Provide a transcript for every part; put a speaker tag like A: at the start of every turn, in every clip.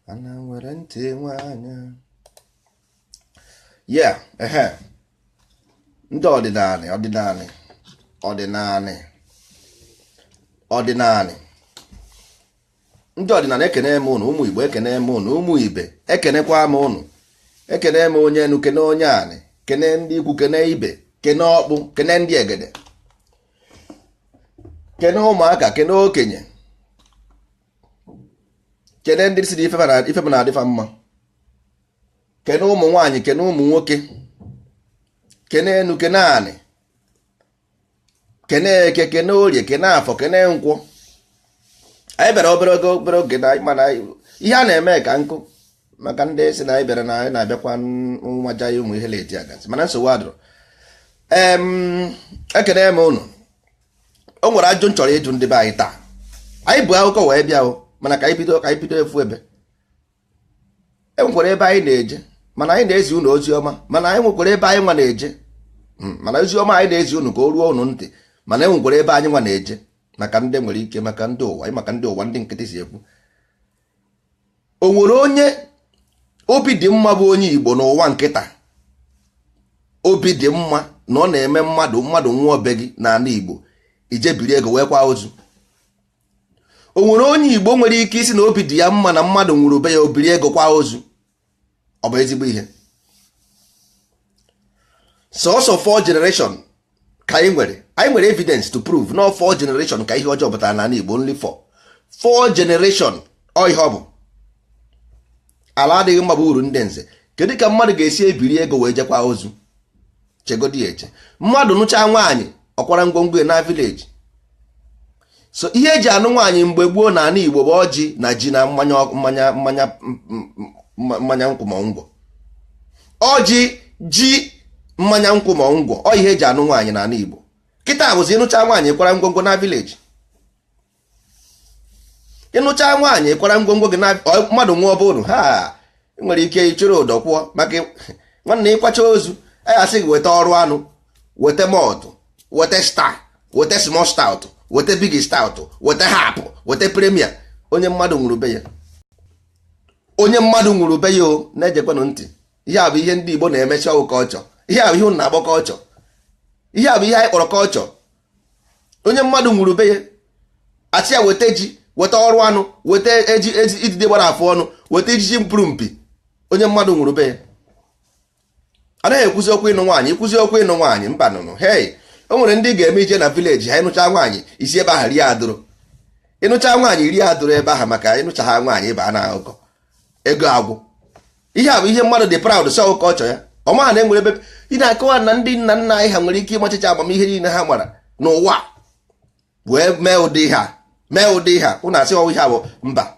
A: Ana nwere ntị nwe anya ya. Ehe, ndị ọdịnanị, ọdịnanị, ọdịnanị, ọdịnanị, ndị ọdịnala, ekene m ụnụ. Ụmụ Igbo, ekene m ụnụ. Ụmụ ibe, ekenekwa m ụnụ. Ekene m onye enu, kene onye anị, kene ndị ikwu, kene ibe, kene ọkpụ, kene ndị egede, kene ụmụaka, kene okenye, kene ndị si na ife m na-adịfa mma, kene ụmụ nwaanyị, kene ụmụ nwoke, kene enu, kene anị, kene eke, kene orie, kene afọ, kene nkwọ. Anyị bịara obere oge, obere oge na mana ihe a na-eme ka nkụ maka ndị si na anyị bịara na anyị na-abịakwa nwaja ya ụmụ ihe leti agasị, mana nsogbu adịrọ. Ekene m ụnụ. O nwere ajụ m chọrọ ịjụ ndị be anyị taa. Anyị bụ akụkọ wee bịa o, mana ka anyị bido efu ebe e nwekwara ebe anyị na-eje, mana anyị na-ezi unu ozi ọma, mana anyị nwekwara ebe anyị nwa na-eje. Mana ozi ọma anyị na-ezi unu ka o ruo unu ntị, mana e nwekwara ebe anyị nwa na-eje maka ndị nwere ike, maka ndị ụwa, maka ndị ụwa, ndị nkịtị si ekwu. O nwere onye obi dị mma bụ onye Igbo n'ụwa nkịta, obi dị mma na ọ na-eme mmadụ nwụọ be gị n'ala Igbo, ije biri ego wee kwa ozu? O nwere onye Igbo nwere ike isi na obi dị ya mma na mmadụ nwụrụ be ya, obiri ego kwa ozu? Ọ bụ ezigbo ihe? Sọsọ four generation ka anyị nwere. Anyị nwere evidence to prove no four generation ka ihe ọjọọ pụtara n'ala Igbo. Only four generation. Ọ ihe ọ bụ ala adịghị mma bụ uru ndị nze. Kedu ka mmadụ ga-esi ebiri ego wee jekwa ozu? Chegodi ya eche. Mmadụ nụchaa nwaanyị, ọkwara ngwongwo ya na village. So ihe eji anụ nwaanyị mgbe gboo na ala Igbo bụ ọjị na ji na mmanya, mmanya, mmanya, mmanya nkwụ ma ngwọ. Ọjị, ji, mmanya nkwụ ma ngwọ, ọ ihe eji anụ nwaanyị n'ala Igbo. Kịta bụzi ịnụcha nwaanyị, kwara ngwongwo na village. Ịnụcha nwaanyị, kwara ngwongwo gị na mmadụ nwụọ bụrụ ha nwere ike ịchụrụ ụdọ kwụọ maka nwanne ịkwacha ozu. Anyị asị gị weta ọrụ anụ, weta malt, weta Star, weta small stout, weta big stout, weta hapụ, weta Premier. Onye mmadụ nwụrụ be ya, onye mmadụ nwụrụ be ya, o na-ejekwanụ ntị. Ihe a bụ ihe ndị Igbo na-emechi ọwụ kọlchọ. Ihe a bụ ihe unu na-akpọ kọlchọ. Ihe a bụ ihe anyị kpọrọ kọlchọ. Onye mmadụ nwụrụ be ya, asị ya weta ji, weta ọrụ anụ, weta eji eji idide gbara afụ ọnụ, weta ijiji mpụrụ mpi. Onye mmadụ nwụrụ be ya, anaghị ekwuzi okwu ịnụ nwaanyị. Ikwuzi okwu ịnụ nwaanyị, mba nụnụ. Hei, o nwere ndị ga-eme ije na village ha, ịnụcha nwaanyị, isi ebe ahụ rie adụrụ. Ịnụcha nwaanyị, rie adụrụ ebe ahụ, maka ịnụcha ha nwaanyị ịba na akụkọ ego agwụ. Ihe a bụ ihe mmadụ dị proud sọ ka ọ chọ ya. Ọ maha na enwere ebe ị na-akọwa na ndị nna nna anyị ha nwere ike ịmachicha amamihe niile ha mara n'ụwa wee mee ụdị ihe a, mee ụdị ihe a. Ụnụ asị ọwụ ihe a bụ mba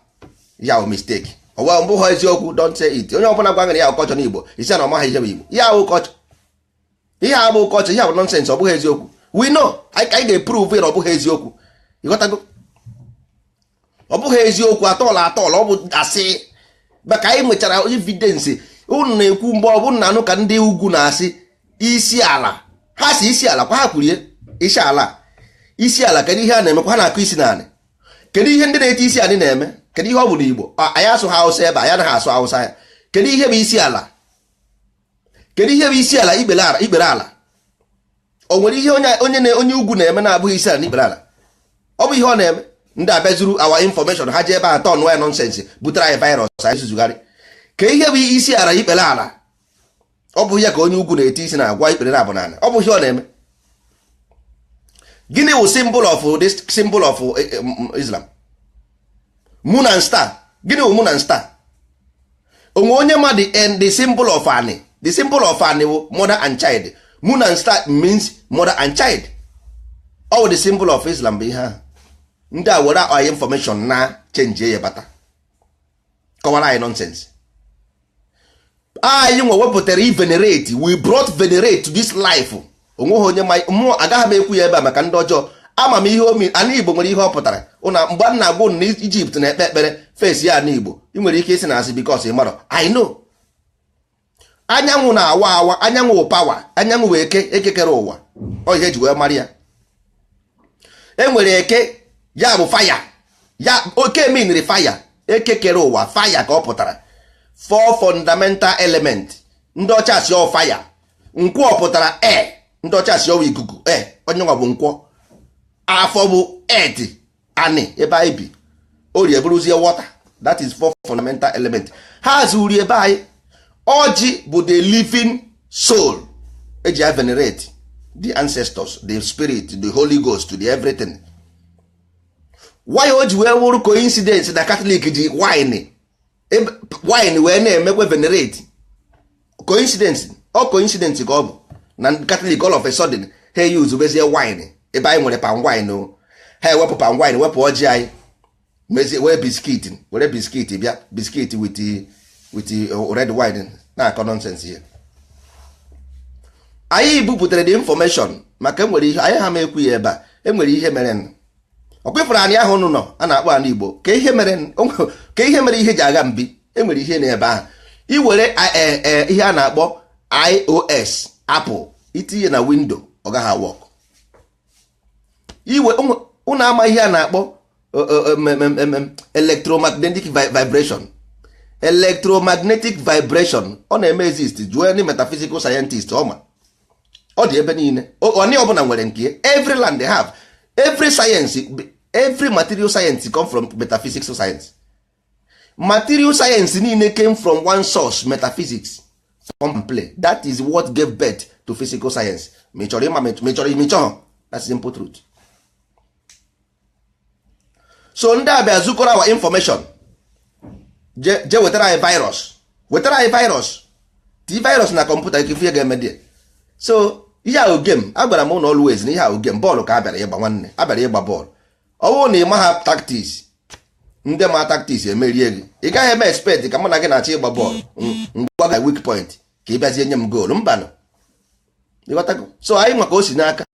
A: ya bụ mistake, ọwa mbụ ha eziokwu. Don't say it. Onye ọbụla gwa ya culture n'Igbo, isi na ọ maghị ihe bụ Igbo. Ihe ahụ culture, ihe a bụ culture, ihe a bụ nonsense. Ọ bụghị eziokwu. We know. Anyị ga-eprove na ọ bụghị eziokwu. Ịghọtago? Ọ bụghị eziokwu atọọla atọọla, ọ bụ asị, maka anyị nwechara evidence. Unu na-ekwu mgbe ọ bụrụ na anụ ka ndị ugwu na-asị isi ala, ha si isi ala kwa, ha kwurie isi ala, isi ala. Kedu ihe a na-emekwa? Ha na-akụ isi naanị. Kedu ihe ndị na-eti isi anị na-eme? Kedu ihe ọ bụ n'Igbo? Anyị asụ ha Hausa ebe anyị anaghị asụ Hausa ya. Kedu ihe bụ isi ala? Kedu ihe bụ isi ala? Ikpere ala, ikpere ala. O nwere ihe onye ugwu na-eme na-abụghị isi ala na ikpere ala? Ọ bụ ihe ọ na-eme. Ndị abịazuru our information, ha ji ebe a tọn ya nonsense, butere anyị virus, anyị zuzugharị. Ka ihe bụ isi ala, ikpere ala? Ọ bụ ya ka onye ugwu na-eti isi na agwa ikpere na abụ n'ala. Ọ bụ ihe ọ na-eme. Gịnị wụ symbol of this, symbol of Islam? Moon and star. Gịnị wụ moon and star? Onwe onye ma the end, the symbol of ani? The symbol of ani wụ mother and child. Moon and star means mother and child. Ọ wụ the symbol of Islam bụ ihe ahụ. Ndị a were our information na change ya, bata kọwara anyị nonsense. Anyị nwe wepụtara i venerate. We brought venerate to this life. Onweghị onye ma mmụọ. Agaghị m ekwu ya ebe a maka ndị ọjọọ. Ama m ihe omi. Ana Igbo nwere ihe ọ pụtara. Ụna mgbe a na-agwa unu na Ijipt na-ekpe ekpere face ya ana Igbo, ị nwere ike isi na asị because ị marọ. I know. Anyanwụ na-awa awa. Anyanwụ wụ power. Anyanwụ wụ eke, ekekere ụwa. Ọ ihe eji wee mara ya. E nwere eke, ya bụ fire ya. Oke meanri fire. Ekekere ụwa, fire ka ọ pụtara. Four fundamental element, ndị ọcha si ọ fire. Nkwọ pụtara air, ndị ọcha si ọwa ikuku, air. Onye nwa bụ nkwọ. Afọ bụ earth, anị ebe anyị bi. Orie bụrụzie water. That is four fundamental element. Ha zuri ebe anyị. Ọjị bụ the living soul eji a venerate the ancestors, the spirit, the Holy Ghost, the everything. Why o ji wee wụrụ coincidence na Catholic ji wine, wine wee na-emekwe venerate? Coincidence ọ coincidence ka ọ bụ na Catholic all of a sudden ha use bezie wine ebe anyị nwere palm wine o. Ha ewepụ palm wine, wepụ ọjị anyị, mezie wee biscuit, were biscuit bịa, biscuit with red wine, na-akọ nonsense. Ihe anyị buputere the information maka enwere ihe anyị ha ma ekwu ya ebe a. Enwere ihe mere ọkwefụrụ anyị ahụ nụ nọ a na-akpọ ala Igbo ka ihe mere, ka ihe mere ihe ji agha mbi. Enwere ihe n'ebe ahụ. Iwere ihe a na-akpọ iOS, Apple, itinye na window, ọ gaghị work. Iwe unu ama ihe a na-akpọ electromagnetic vibration. Electromagnetic vibration, ọ na-eme exist. Jụọ any metaphysical scientist, ọ ma ọ dị ebe niile. Onye ọbụla nwere nke. Every land they have every science, every material science come from metaphysics science. Material science niile came from one source, metaphysics from play. That is what gave birth to physical science. Ma ị chọrọ ịma, ma ị chọrọ ime, ịchọghọ, that's simple truth. So ndị abịa zukọrọ our information, je wetara anyị virus, wetara anyị virus, ti virus na kọmputa ike ihe ga-eme dị. So ihe ahụ game agwara m ụlọ always na ihe ahụ game bọọlụ ka a bịara ịgba. Nwanne, a bịara ịgba bọọlụ. Ọ bụrụ na ị ma ha tactics, ndị ma tactics emerie gị. Ị gaghị eme expect ka mụ na gị na-achọ ịgba bọọlụ, ngwa gị weak point ka ị bịazie nye m goolu. Mbanụ, ịghọtago? So anyị maka o si n'aka,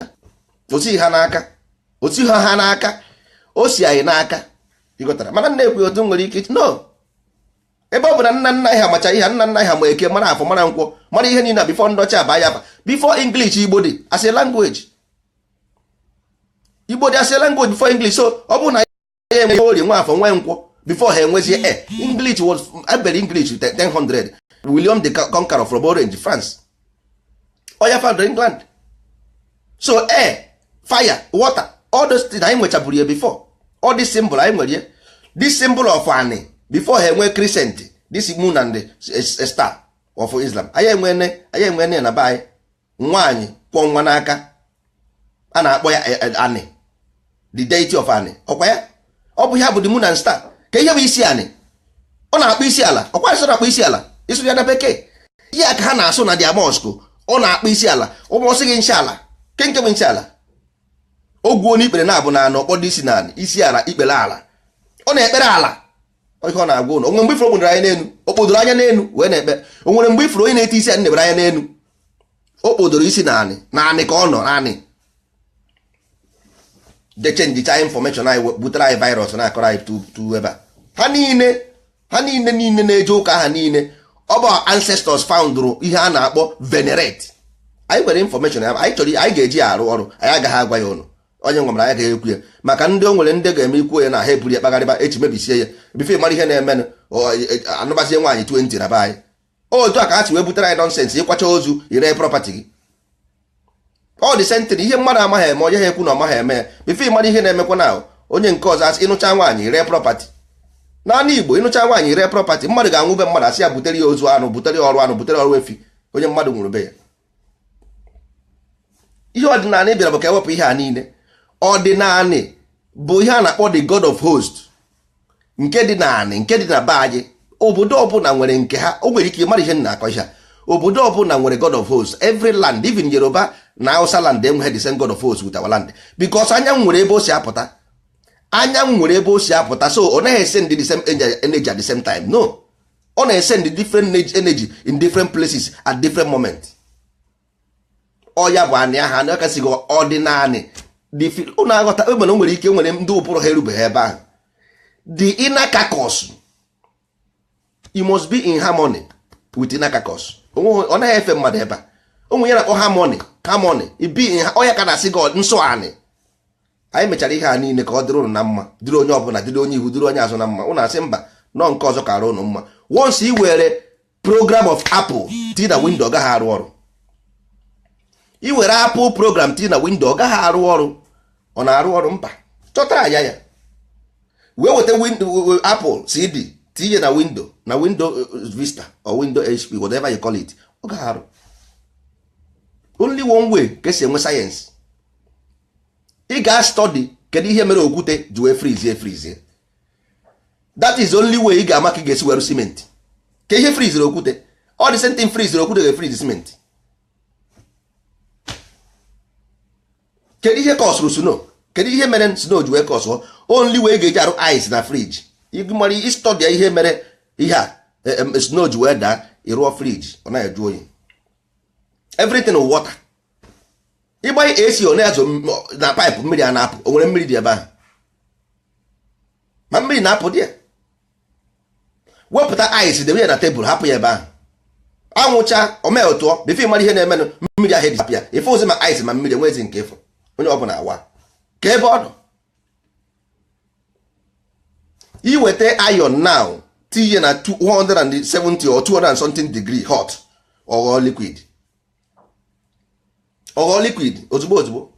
A: o si ha n'aka, o si ha ha n'aka, o si anyị n'aka. Ịghọtara? Mana nna ekwe otu nwere ike no ebe ọ bụ na nna nna ha macha ihe. Nna nna ha ma eke, mara afọ, mara nkwọ, mara ihe niile before ndị ọcha aba ya aba, before English. Igbo dị as a language, Igbo dị as a language before English. So ọ bụrụ na ya enwe orie, nwa afọ, nwee nkwọ before ha enwezie e English was ebere English 1000. William the Conqueror from Orange, France, oya found England. So air, fire, water, all those things anyị nwechaburu ya before. All this symbol anyị nwere ya, this symbol of ani before ha enwe crescent, this moon and the star of Islam. Anyị enwene, anyị enwene na be anyị. Nwaanyị kwọ nwa n'aka, a na-akpọ ya ani, the deity of ani. Ọkwa ya ọ bụ ya bụ the moon and star. Ka ihe bụ isi ani, ọ na-akpọ isi ala. Ọkwa isi na-akpọ isi ala, ịsụ ya na bekee, ihe a ka ha na-asụ na their mosque. Ọ na-akpọ isi ala. Ụmụọsị gị nsị ala ke nke bụ nsị ala. Ogwuo n'ikpere na-abụ na anọ kpọdo isi na isi ala, ikpere ala. Ọ na-ekpere ala. Ihe ọ na-agwa ụnụ, onwe mgbe ifuru okpodoro anya n'elu, o kpodoro anya n'elu wee na-ekpe. O nwere mgbe ifuru onye na-ete isi anyị nebere anya n'elu? O kpodoro isi naanị naanị ka ọ nọ naanị de change information anyị, butere anyị virus, na-akọrọ anyị tu ebe a. Ha niile, ha niile niile na-eje ụka, ha niile ọ bụ ancestors foundrụ ihe a na-akpọ venerate. Anyị nwere information ya anyị chọrọ, anyị ga-eji ya arụ ọrụ. Anyị agaghị agwa ya ụnụ. Onye nwe mara anyị agaghị ekwu ya maka ndị o nwere, ndị ga-eme ikwuo ya na ha eburu ya kpagharịba echi, mebisie ya before mara ihe na-emenụ. Anụbazie nwaanyị 20 na be anyị. Otu a ka ha si wee butere anyị nonsense. Ịkwacha ozu, ire property gị. Ọ dị sentịrị ihe mmadụ amaghị eme, onye ha ekwu na ọ maghị eme ya before mara ihe na-emekwa na onye nke ọzọ asị ịnụcha nwaanyị, ree property. N'ala Igbo, ịnụcha nwaanyị, ree property. Mmadụ ga-anwụ be mmadụ, asị ya butere ya ozu anụ, butere ya ọrụ anụ, butere ya ọrụ efi. Onye mmadụ nwụrụ be ya. Ihe ọdịnala bịara bụ ka ewepụ ihe a niile. Ọdịnala bụ ihe a na-akpọ the God of host, nke dị naanị, nke dị na be anyị. Obodo ọbụla nwere nke ha. O nwere ike ịmara ihe m na-akọ ihe a. Obodo ọbụla nwere God of host, every land, even Yoruba na Hausa land enweghị the same God of host with our land, because anyanwụ nwere ebe o si apụta, anyanwụ nwere ebe o si apụta. So ọ naghị esend the same energy at the same time. No, ọ na-esend different energy in different places at different moment. Ọ ya bụ anị ahụ anị ọkasịghị ọdịnanị. Ụnụ aghọta nwere, nwere ike nwere ndị ụbụrụ ha erubeghị ebe ahụ. The inner carcass, you must be in harmony with inner carcass. Ọ naghị efe mmadụ ebe a. Ụmụ ya na-akpọ harmony, harmony be in ọ ya ka na-asị gị nsọ anị. Anyị mechara ihe a niile ka ọ dịrị ụnụ na mma, dịrị onye ọbụla, dịrị onye ihu, dịrị onye azụ na mma. Ụnụ asị mba. Nọ nke ọzọ kara ụnụ mma. Once ị were program of Apple tinye na window, ọ gaghị arụ ọrụ. Ị were Apple program tinye na window, ọ gaghị arụ ọrụ. Ọ na-arụ ọrụ? Mba. Chọtara ya ya wee weta Apple CD tinye na window, na window Vista or window HP, whatever you call it, ọ gaghị arụ. Only one way ka esi enwe sayensị, ị ga study kedu ihe mere okwute ji wee freeze freeze. That is the only way ị ga-ama ka ị ga-esi were cement ka ihe freezere okwute. Ọ dị same thing freezere okwute ga-efreeze cement. Kedu ihe kọsụrụ snow? Kedu ihe mere snow ji wee kọsụọ? Only way ị ga-eji arụ ice na fridge, mara ịstudy ihe mere ihe a snow ji wee daa, ịrụọ fridge, ọ na-eju oyi. Everything water. Ịgbanye AC, ọ na-azụ na pipe, mmiri a na-apụ. O nwere mmiri dị ebe ahụ, ma mmiri na-apụ dị ya. Wepụta ice, debe ya na tebụl, hapụ ya ebe ahụ, anwụcha omeltụọ before mara ihe na-emenụ, mmiri ahụ edisapụ ya. Ife ozi ma ice ma mmiri enwezi nke ịfụ onye ọbụla awa ka ebe ọ nọ. Iweta iron now, tinye na 270 or 200 and something degree hot, ọghọọ liquid, ọghọọ liquid ozugbo ozugbo.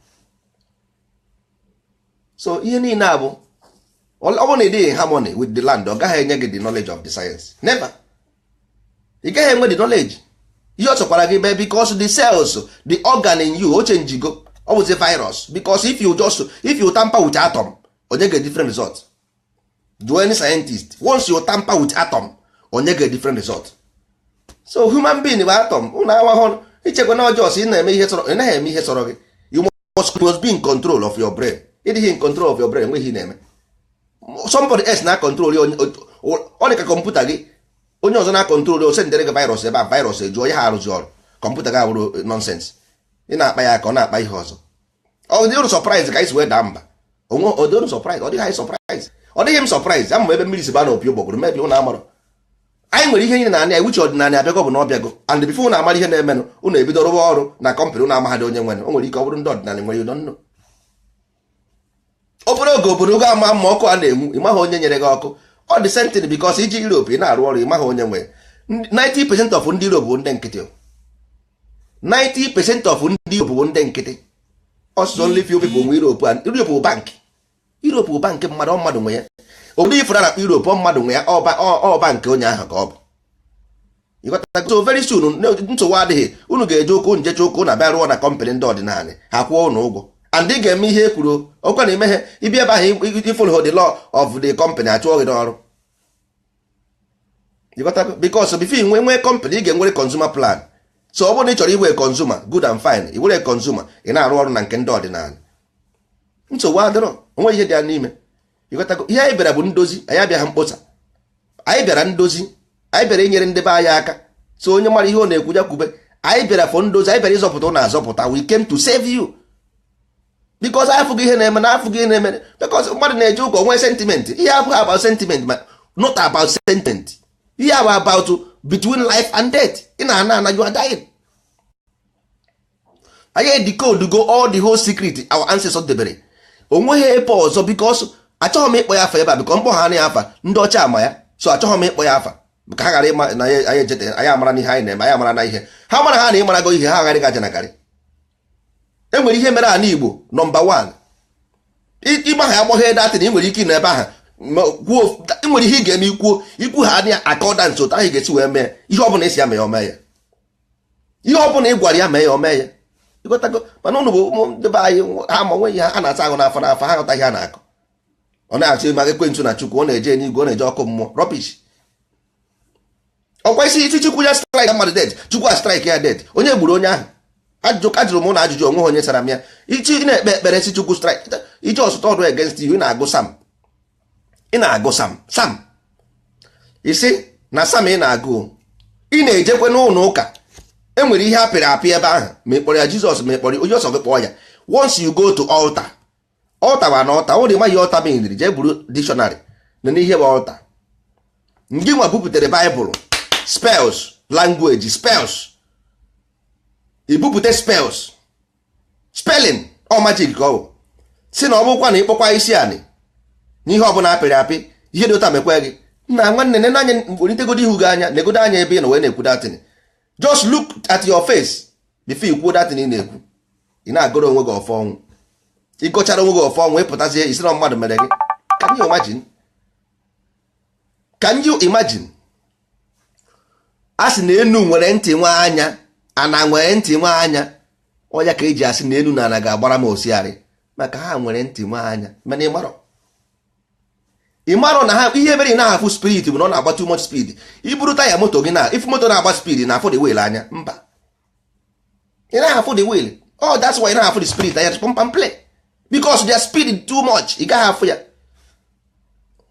A: So ihe niile a bụ, ọ bụrụ na ị dịghị in harmony with the land, ọ gaghị enye gị the knowledge of the science. Never. Ị gaghị enwe the knowledge. Ihe ọ chọkwara gị mee, because the cells, the organ in you, o chenjigo, ọ bụzi virus. Because if you just, if you tamper with atom, onye ga different result. Do any scientist, once you tamper with atom, onye ga different result. So human being bụ atom. Ụnụ awahụ ichekwa na ọjọọ ị na-eme ihe sọrọ, ị naghị eme ihe sọrọ gị. You must be in control of your brain. Ịdịghị in control of your brain, enweghị ihe na-eme. Somebody else na control. Ọ dị ka kọmputa gị, onye ọzọ na control. O sendere gị virus ebe a, virus ejuo ya, ha arụzi ọrụ, kọmputa gị abụrụ nonsense. Ị na-akpa ya ka ọ na-akpa ihe ọzọ. Ọ dị uru surprise ka anyị si wee daa mba? Onwe ọ dị uru surprise? Ọ dịghị anyị surprise, ọ dịghị m surprise. Ama m ebe mmiri si ba na opi ụgbọgụrụ mebi. Ụnụ amarọ anyị nwere ihe niile na anya wuche ọdịnala abịago, bụ na ọ bịago. And before ụnụ amara ihe na-emenụ, ụnụ ebido rụwa ọrụ na company ụnụ amaghadị onye nwere. O nwere ike ọ bụrụ ndị ọdịnala nwere udo nnụ. Obere oge obodo ga ama mma, ọkụ a na-enwu, ịmaghị onye nyere gị ọkụ. Ọ dị same thing, because iji Europe ị na-arụ ọrụ, ịmaghị onye nwere. 90% of ndị Europe bụ ndị nkịtị. 90% of ndị Europe bụ ndị nkịtị. Ọsụsọ only few people nwe Europe. And Europe bụ bank, Europe bụ bank mmadụ, ọ mmadụ nwe ya. Obodo ifuru a na-akpọ Europe, ọ mmadụ nwe ya, ọba nke onye ahụ ka ọ bụ. Ịghọtago? So very soon, nsogbu adịghị. Unu ga-eje ụkwụ njecha ụkwụ na bịa rụọ na company ndị ọdịnala, ha kwụọ unu ụgwọ, and ị ga-eme ihe e kwuru. Ọkwa na imeghe ịbịa ebe ahụ, ifollow the law of the company, achụọ gị n'ọrụ. Ịghọtago? Because before ị nwee company, ị ga-enwere consumer plan. So ọ bụrụ na ị chọrọ iwe consumer, good and fine. I were consumer, ị na-arụ ọrụ na nke ndị ọdịnala, nsogbu adịrọ, onwe ihe dị ya n'ime. Ịghọtago? Ihe anyị bịara bụ ndozi. Anyị abịaghị mkposa, anyị bịara ndozi. Anyị bịara inyere ndị be anyị aka. So onye mara ihe ọ na-ekwu, ya kwube. Anyị bịara for ndozi, anyị bịara ịzọpụta ụnụ azọpụta. We came to save you, because afụghị ihe na-eme na afụghị ihe na-eme, because mmadụ na-eje ụka onwe sentiment. Ihe abụghị about sentiment, ma not about sentiment. Ihe abụ about between life and death. Ị na-ana ana, you are dying. Anyị decode go all the whole secret our ancestors debere. Onweghị ebe ọzọ, because achọghị m ịkpọ ya afa ebe a, because mkpọ ha na ya afa, ndị ọcha ama ya. So achọghị m ịkpọ ya afa ka ha ghara ịma na anyị ejete. Anyị amara n'ihe anyị na-eme, anyị amara na ihe ha mara, ha na ịmarago ihe ha aghara gaja na garị. E nwere ihe mere ala Igbo. Number 1, ịgba ha agbọghọ datin. Ị nwere ike ịnọ ebe ahụ kwuo, ị nwere ihe ị ga-eme, ikwuo ikwu ha anya accordance otu ahụ ị ga-esi wee mee ihe ọ bụla esi ya mee ya, o mee ya. Ihe ọ bụla ị gwara ya mee ya, o mee ya. Ịghọtago? Mana ụnụ bụ ụmụ ndị be anyị, ha ma onwe ihe ha na-asa ahụ n'afọ n'afọ, ha ghọta ihe a na-akọ. Ọ na-achọ ịma ekwentị na Chukwu, ọ na-eje n'igwe, ọ na-eje ọkụ mmụọ. Rubbish. Ọkwa isi isi Chukwu ya strike mmadụ dead, Chukwu a strike ya dead. Onye gburu onye ahụ? Ajụjụ ajụrụ m na ajụjụ onwe onye sara m ya. Ichi ị na-ekpe ekpere si Chukwu strike iji ọsụta ọdụ against you. Ị na-agụ Psalm, ị na-agụ Psalm, Psalm isi na Psalm ị na-agụ, ị na-ejekwe n'ụlọ ụka, enwere ihe apịrị apị ebe ahụ, ma ị kpọrọ ya Jizọs, ma ị kpọrọ onye ọsọ gị kpọọ ya. Once you go to altar, altar wa na altar ọ dị maghị altar meaniri, jee buru dictionary na n'ihe bụ altar. Ngị nwa bupụtere Baịbụl, spells, language spells, ibupụte spells, spelling ọ magic ka ọ bụ. Si na ọ bụkwa na ịkpọkwa isi anị n'ihe ọbụla apịrị apị, ihe dị ụta mekwe gị. Na nwanne, nene anya, welitegodi ihu gị anya, negodo anya ebe ị nọ wee na-ekwu that thing. Just look at your face before ikwu that thing ị na-ekwu. Ị na-agọrọ onwe gị ọfọ ọnwụ. Ịgọchara onwe gị ọfọ ọnwụ, ịpụtazie isi na mmadụ mere gị. Can you imagine? Can you imagine? A sị na enu nwere ntị nwa anya, ana nwere ntị nwa anya. Ọya ka eji asị na enu na ana ga-agbara m osiarị, maka ha nwere ntị nwa anya. Mana ịmarọ, ịmarọ na ha ihe mere ị na-ahafụ spirit bụ na ọ na-agba too much speed. Iburu taya moto gị na if moto na-agba speed na afụ the wheel anya, mba, ị na-ahafụ the wheel. Oh, that's why ị na-ahafụ the spirit anya, pump and play, because their speed is too much. Ị gaghị afụ ya.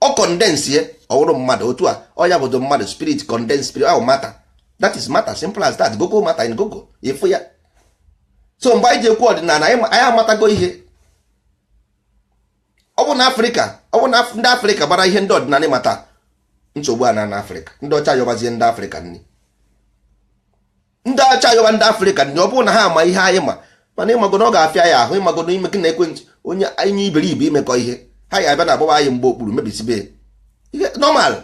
A: Ọ condense ye, ọ wụrụ mmadụ otu a. Ọ ya bụdo mmadụ, spirit condense spirit ahụ, matter. That is matter, simple as that. Google matter in Google, ịfụ ya. So mgbe anyị ji ekwu ọdịnala, anyị amatago ihe ọ bụ na Afrịka. Ọ bụ na ndị Afrịka gbara ihe ndị ọdịnala mata nsogbu a na Afrịka, ndị ọcha yọbazie ndị Afrịka nni, ndị ọcha yọba ndị Afrịka nni. Ọ bụrụ na ha ama ihe anyị ma, mana ịmago na ọ ga-afịa ya ahụ. Ịmago na ime gị na ekwentị onye anyị iberibe imekọ ihe, ha ya abịa na agbaba anyị mgbe okpuru mebisibe ihe. Normal,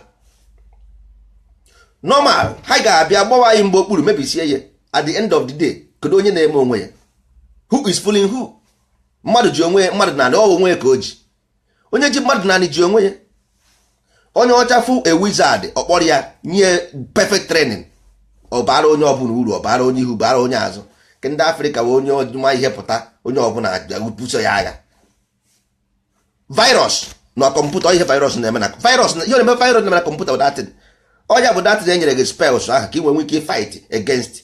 A: normal, ha ga-abịa gbawa anyị mgbe okpuru, mebisie ya. At the end of the day, kedu onye na-eme onwe ya? Who is fooling who? Mmadụ ji onwe ya, mmadụ naanị ọ onwe ya ka o ji. Onye ji mmadụ naanị ji onwe ya. Onye ọcha fụ a wizard, ọkpọrọ ya, nye perfect training, ọ bara onye ọbụla uru, ọ bara onye ihu, bara onye azụ. Nke ndị Afrịka bụ onye ọdụma ihe pụta, onye ọbụla buso ya agha. Virus na kọmputa, ihe virus na-eme na virus, ihe na-eme, virus na-eme na kọmputa bụ that thing. Ọnya bụ that thing e nyere gị spells ahụ ka ị nwee ike fight against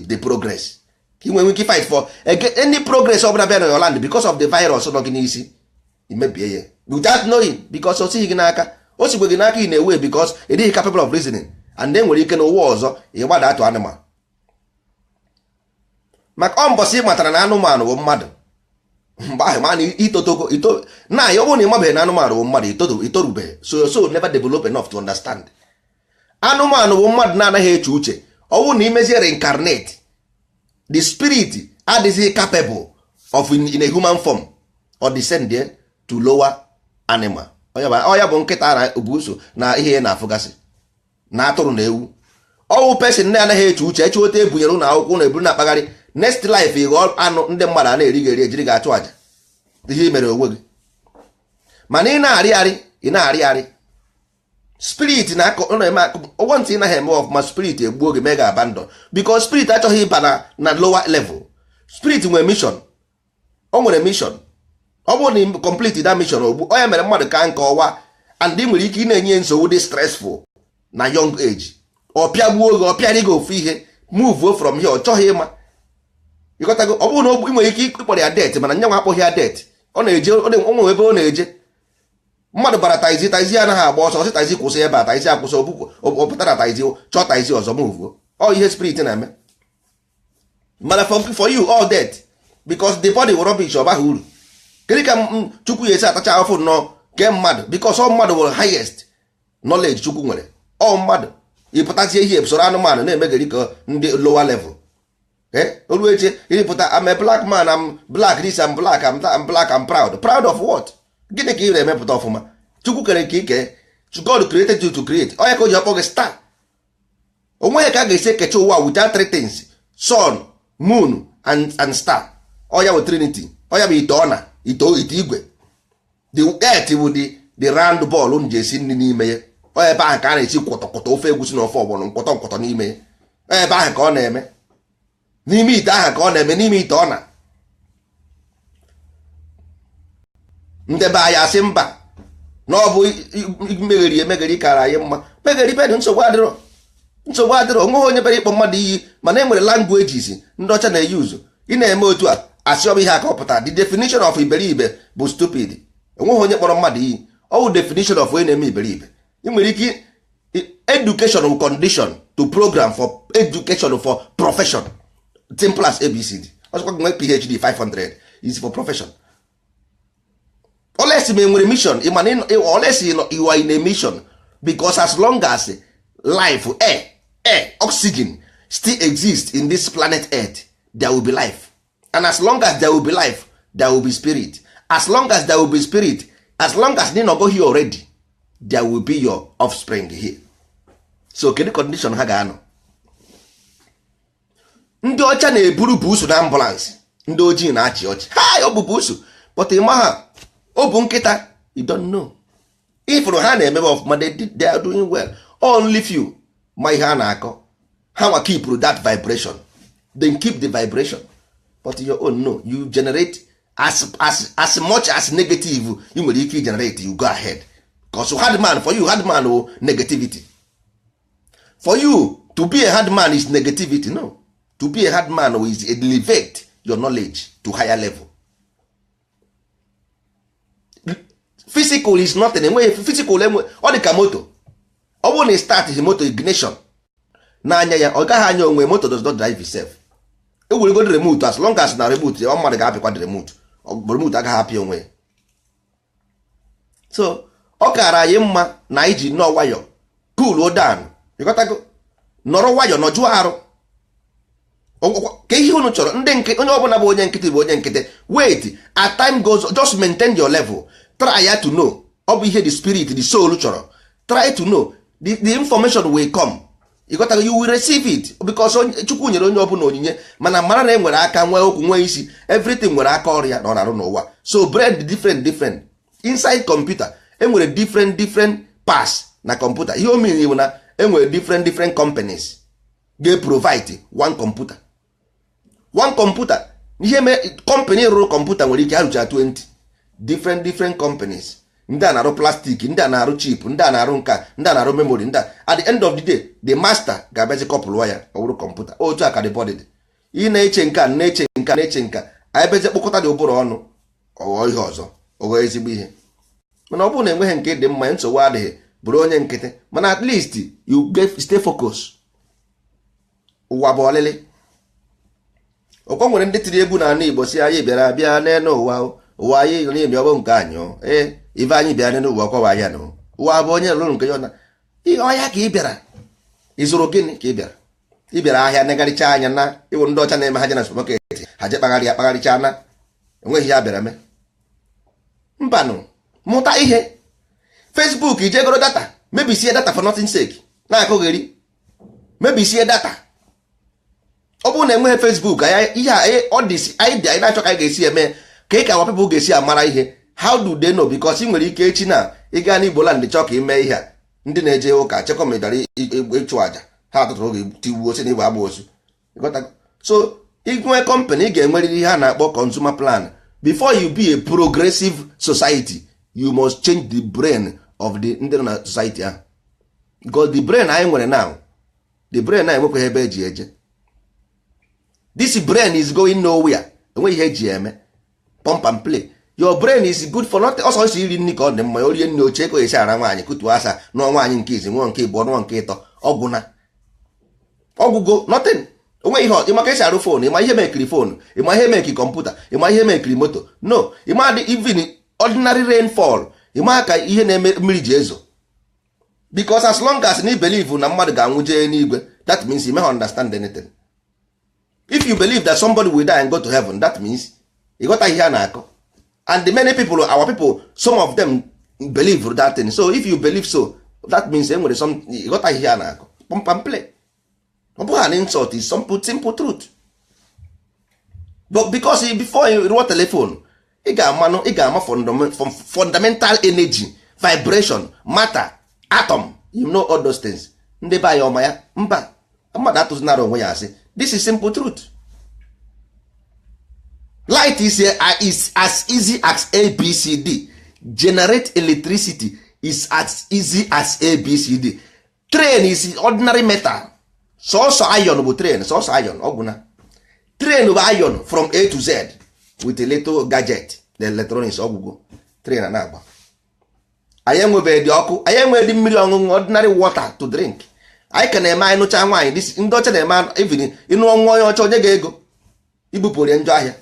A: the progress, ka ị nwee ike fight for any progress ọ bụla bịa na your land. Because of the virus nọ gị n'isi, imebie ya without knowing, because o sighi gị n'aka, o sigwe gị n'aka ị na-ewe, because ị dịghị capable of reasoning. And e nwere ike n'ụwa ọzọ ịgbada atụ anụmanụ, maka ọ mbọsị ị matara na anụmanụ bụ mmadụ, mgbe ahụ ma na itotogo ito na ya. Ọ bụrụ na ị mabeghị na anụmanụ bụ mmadụ, itorubeghị. So your soul never develop enough to understand anụmanụ bụ mmadụ na-anaghị eche uche. Ọ bụrụ na imezie reincarnate, the spirit adịghị capable of in a human form or descend there to lower animal. Ọ ya bụ nkịta na obuso na ihe ya na-afụgasị na atụrụ na ewu. Ọwụ person na-anaghị eche uche, eche ote ebunyere ụlọ akwụkwọ na eburu na-akpagharị. Next life, ịghọ anụ, ndị mmadụ a na-eri gị eri, ejiri gị achụ àjà. Ihe i mere onwe gị. Mana ị na-arị arị, ị na-arị arị, spirit na-akọ na-eme ụgwọ ntị. Ị naghị eme ọfụma, spirit egbuo gị, mee gị abandon, because spirit achọghị ịba na lower level. Spirit nwere mission, o nwere mission. Ọ bụrụ na ị complete that mission, ogbu ọ ya mere mmadụ ka nke ọwa. And ị nwere ike ị na-enye nsogbu dị stressful na young age, ọ pịagbuo gị, ọ pịarị gị ofu ihe, move from here. Ọ chọghị ịma, ịghọtago? Ọ bụrụ na ị nwere ike ịkpọrọ ya death, mana nyanwa akpọghị ya death. Ọ na-eje, ọ nwere ebe ọ na-eje. Mmadụ bara taxi, taxi anaghị agba ọsọ. Ọsị taxi kwụsị ebe a, taxi akwụsị, ọ pụta na taxi, chọọ taxi ọzọ, move. Ọ ihe spirit na-eme. Mana for you, all death, because the body will rubbish, ọ baghị uru. Kedu ka Chukwu ya esi atacha afụ nnọọ kee mmadụ? Because ọ mmadụ nwere highest knowledge Chukwu nwere, ọ mmadụ. Ịpụtazie ihe soro anụmanụ na-emegeri ka ndị lower level. Olu eche ịrịpụta, I'm a black man, I'm black this, I'm black, I'm black, I'm proud. Proud of what? Gịnị ka ị na-emepụta ọfụma? Chukwu kere nke ike. God created you to create. Onye ka o ji akpọ gị star? Onweghị ka a ga-esi ekecha ụwa without three things: sun, moon and star. Ọya bụ trinity, ọya bụ ite ọna ite ite igwe. The earth bụ the round ball unu ji esi nri n'ime ya. Ọ ebe ahụ ka a na-esi kwọtọkwọtọ ofe egusi na ofe ọgbọnọ, nkwọtọ nkwọtọ n'ime ya. Ọ ebe ahụ ka ọ na-eme, n'ime ite ahụ ka ọ na-eme, n'ime ite ọ na ndebe anyị asị mba, na ọ bụ megheri emegheri kara anyị mma. Megheri bedụ, nsogbu adịrọ, nsogbu adịrọ. Onweghị onye bịara ịkpọ mmadụ iyi, mana e nwere languages ndị ọcha na-eyi uzu. Ị na-eme otu a, asị ọ bụ ihe a ka ọ pụtara. The definition of iberibe bụ stupid. Onweghị onye kpọrọ mmadụ iyi. Ọ bụ definition of onye na-eme iberibe. Ị nwere ike education will condition to program for education for profession, simple as ABCD. Ọzọkwa gị nwee PhD 500 is for profession. Unless ma enwere mission, ị ma na unless you are in a mission, because as long as life, air, oxygen still exists in this planet Earth, there will be life. And as long as there will be life, there will be spirit. As long as there will be spirit, as long as ị nọgo here already, There will be your offspring here. So kedu condition ha ga-anọ? Ndị ọcha na-eburu buusu na ambulance, ndị ojii na-achị ọchị ha. Ọ bụ buusu, but ị ma ha, ọ bụ nkịta. You don't know. Ifụrụ ha na-emebe ọfụma, they are doing well. Only few ma ihe a na-akọ. Ha nwa keep that vibration, then keep the vibration. But your own, no. You generate as much as negative you nwere ike generate, you go ahead, because hard man for you, hard man o negativity. For you to be a hard man is negativity. No, to be a hard man is elevate your knowledge to higher level. Physical is nothing. Enweghị physical, enwe ọ dị ka moto. Ọ bụrụ na ị start his moto ignition n'anya ya, ọ gaghị anya onwe. Moto does not drive itself. Eweregodi remote, as long as na remote ọ mmadụ ga-apịkwa the remote, remote agaghị apịa onwe ya. So ọ kaara anyị mma na anyị ji nnọọ nwayọ cool down. Ịghọtago? Nọrọ nwayọ, nọjụọ arụ ka ihe unu chọrọ. Ndị nke onye ọbụla bụ onye nkịtị bụ onye nkịtị. Wait, as time goes, just maintain your level. Try ya to know. Ọ bụ ihe the spirit, the soul chọrọ. Try to know, the information will come. Ịghọtago? You will receive it, because Chukwu nyere onye ọbụla onyinye. Mana mara na e nwere aka, nwee okwu, nwee isi. Everything nwere aka ọrụ ya na ọ na-arụ n'ụwa. So brain dị different different inside computer. Enwere different different parts na computer. Ihe o mean bụ na enwere different different companies ga-provide one computer, one computer. Ihe mee company rụrụ kọmputa nwere ike arụcha 20 different different companies. Ndị a na-arụ plastic, ndị a na-arụ chip, ndị a na-arụ nka, ndị a na-arụ memory, ndị a. At the end of the day, the master ga-abịazi kọpụlụọ ya, ọ bụrụ kọmputa. Otu a ka the body dị. Ị na-eche nka, na-eche nka, na-eche nka, anyị bezie kpọkọta dị ụbụrụ ọnụ, ọghọ ihe ọzọ, ọghọ ezigbo ihe. Mana ọ bụrụ na enweghị nke dị mma, nsogbu adịghị, bụrụ onye nkịtị. Mana at least you get stay focus. Ụwa bụ ọlịlị. Ọkwa nwere ndị tiri egwu n'ala Igbo si anyị bịara bịa n'elu ụwa, ụwa anyị nọ n'ime, ọ bụ nke anyị. Ee, ife anyị bịara n'elu ụwa ọkọwa ya nụ. Ụwa bụ onye lụrụ nke ya na ihe ọhịa ka ị bịara. Ị zụrụ gịnị ka ị bịara? Ị bịara ahịa negharịcha anya na ịwụ ndị ọcha na-eme ha je na supermarket, ha je kpagharị akpagharịcha na enweghị ya bịara mee. Mbanụ, mụta ihe. Facebook, ijegoro data, mebisie data for nothing sake, na-akụgheri mebisie data. Ọ bụrụ na enweghị Facebook, ihe a ọ dị anyị dị, anyị na-achọ ka anyị ga-esi eme ka ị ka our people ga-esi amara ihe. How do they know? Because ị nwere ike echi na ị gaa n'Igbo land chọọ ka ị mee ihe a, ndị na-eje ụka chekwa ma ị bịara ịchụ àjà, ha atụtụrụ gị tigbuo, si na igbe agba osu. So inwe company, ị ga-enwerịrị ihe a na-akpọ consumer plan. Before you be a progressive society, you must change the brain of the ndị nọ na society ahụ, because the brain anyị nwere now, the brain anyị enwekwaghị ebe eji eje. This brain is going nowhere. Enweghị ihe eji eme pump and play. Your brain is good for nothing. Ọsọ isi iri nri ka ọ dị mma. Orie nri, oche ka esi ara nwaanyị, kutuo asa, nụọ nwaanyị nke izi, nụọ nke ịbụọ, nụọ nke ịtọ, ọgwụ na ọgwụgo, nothing. Onwe ihe ịma ka esi arụ phone? Ịma ihe mekiri phone? Ịma ihe mekiri kọmputa? Ịma ihe mekiri moto? No. Ịma dị even ordinary rainfall? Ịma ka ihe na-eme mmiri ji ezo? Because as long as na believe na mmadụ ga-anwụ jee n'igwe, that means you may understand anything. If you believe that somebody will die and go to heaven, that means ịghọta ihe a na-akọ. And the many people, our people, some of them believe that thing. So if you believe so, that means e nwere some ịghọta ihe a na-akọ. Pump and play. Ọ bụghị an insult, is simple, simple truth. But because before you rụọ telephone, ị ga-amanụ, ị ga-ama fundamental energy, vibration, matter, atom, you know all those things. Ndị be anyị ọma ya mba, mmadụ atụzinara onwe ya asị. This is simple truth. Light is as easy as ABCD. Generate electricity is as easy as ABCD. Train is ordinary metal. Sọsọ iron bụ train, sọsọ iron. Ọgwụ na train bụ iron from A to Z with a little gadget, the electronics. Ọgwụgwọ train a na-agba. Anyị enwebeghị dị ọkụ, anyị enweghị mmiri ọṅụṅụ, ordinary water to drink. Anyị ka na-eme anyị nụcha nwaanyị. Ndị ọcha na-eme even ịnụọ nwa onye ọcha, onye ga-ego ibupụrie njọ ahịa.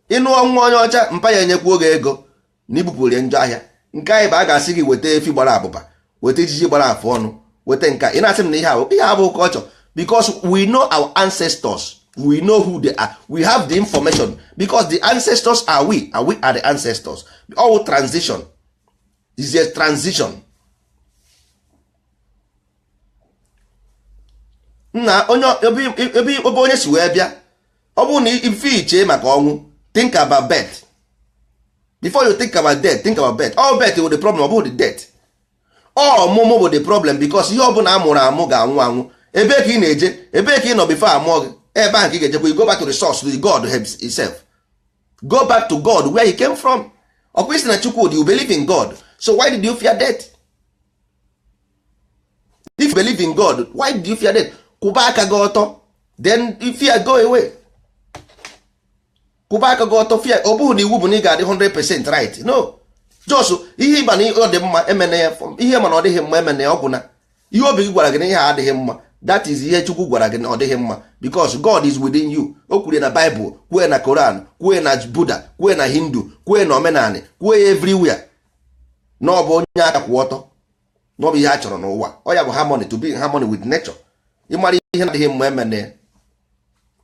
A: Ịnụọ nwa onye ọcha, mpa ya enyekwu oge ego na ibupụrie njọ ahịa. Nke anyị bụ a ga-asị gị weta efi gbara abụba, weta ijiji gbara afụ ọnụ, weta nka. Ị na-asị m na ihe ahụ, ihe abụ culture? Because we know our ancestors, we know who they are, we have the information, because the ancestors are we and we are the ancestors. All transition is a transition. Nna onye ebe onye si wee bịa, ọ bụrụ na ife iche maka ọnwụ, think about birth. Before you think about death, think about birth. All birth bụ the problem, ọ bụghị the death. Ọmụmụ bụ the problem, because ihe ọbụla a mụrụ amụ ga-anwụ anwụ. Ebee ka ị na-eje? Ebee ka ị nọ before amụọ gị? Ebe ahụ ka ị ga-ejekwa. You go back to the source, to the God himself. Go back to God where he came from. Ọkwa isi na Chukwu, you believe in God, so why did you fear death? If you believe in God, why did you fear death? Kwụba aka gị ọtọ, then fear go away. Kwụba aka gị ọtọ. Fear, ọ bụghị na iwu bụ na ị ga-adị 100% right. No, just ihe ịma na ọ dị mma, emene ya. Ihe mana ọ dịghị mma, emene ya. Ọgwụ na ihe obi gị gwara gị na ihe a adịghị mma, that is ihe Chukwu gwara gị na ọ dịghị mma, because God is within you. O kwuru na Bible, kwue na Koran, kwue na Buddha, kwue na Hindu, kwue na omenani, kwue ya everywhere, na ọ bụ onye aka kwụ ọtọ, na ọ bụ ihe a chọrọ n'ụwa. Ọ ya bụ harmony, to be in harmony with nature. Ịmara ihe na-adịghị mma, emene ya.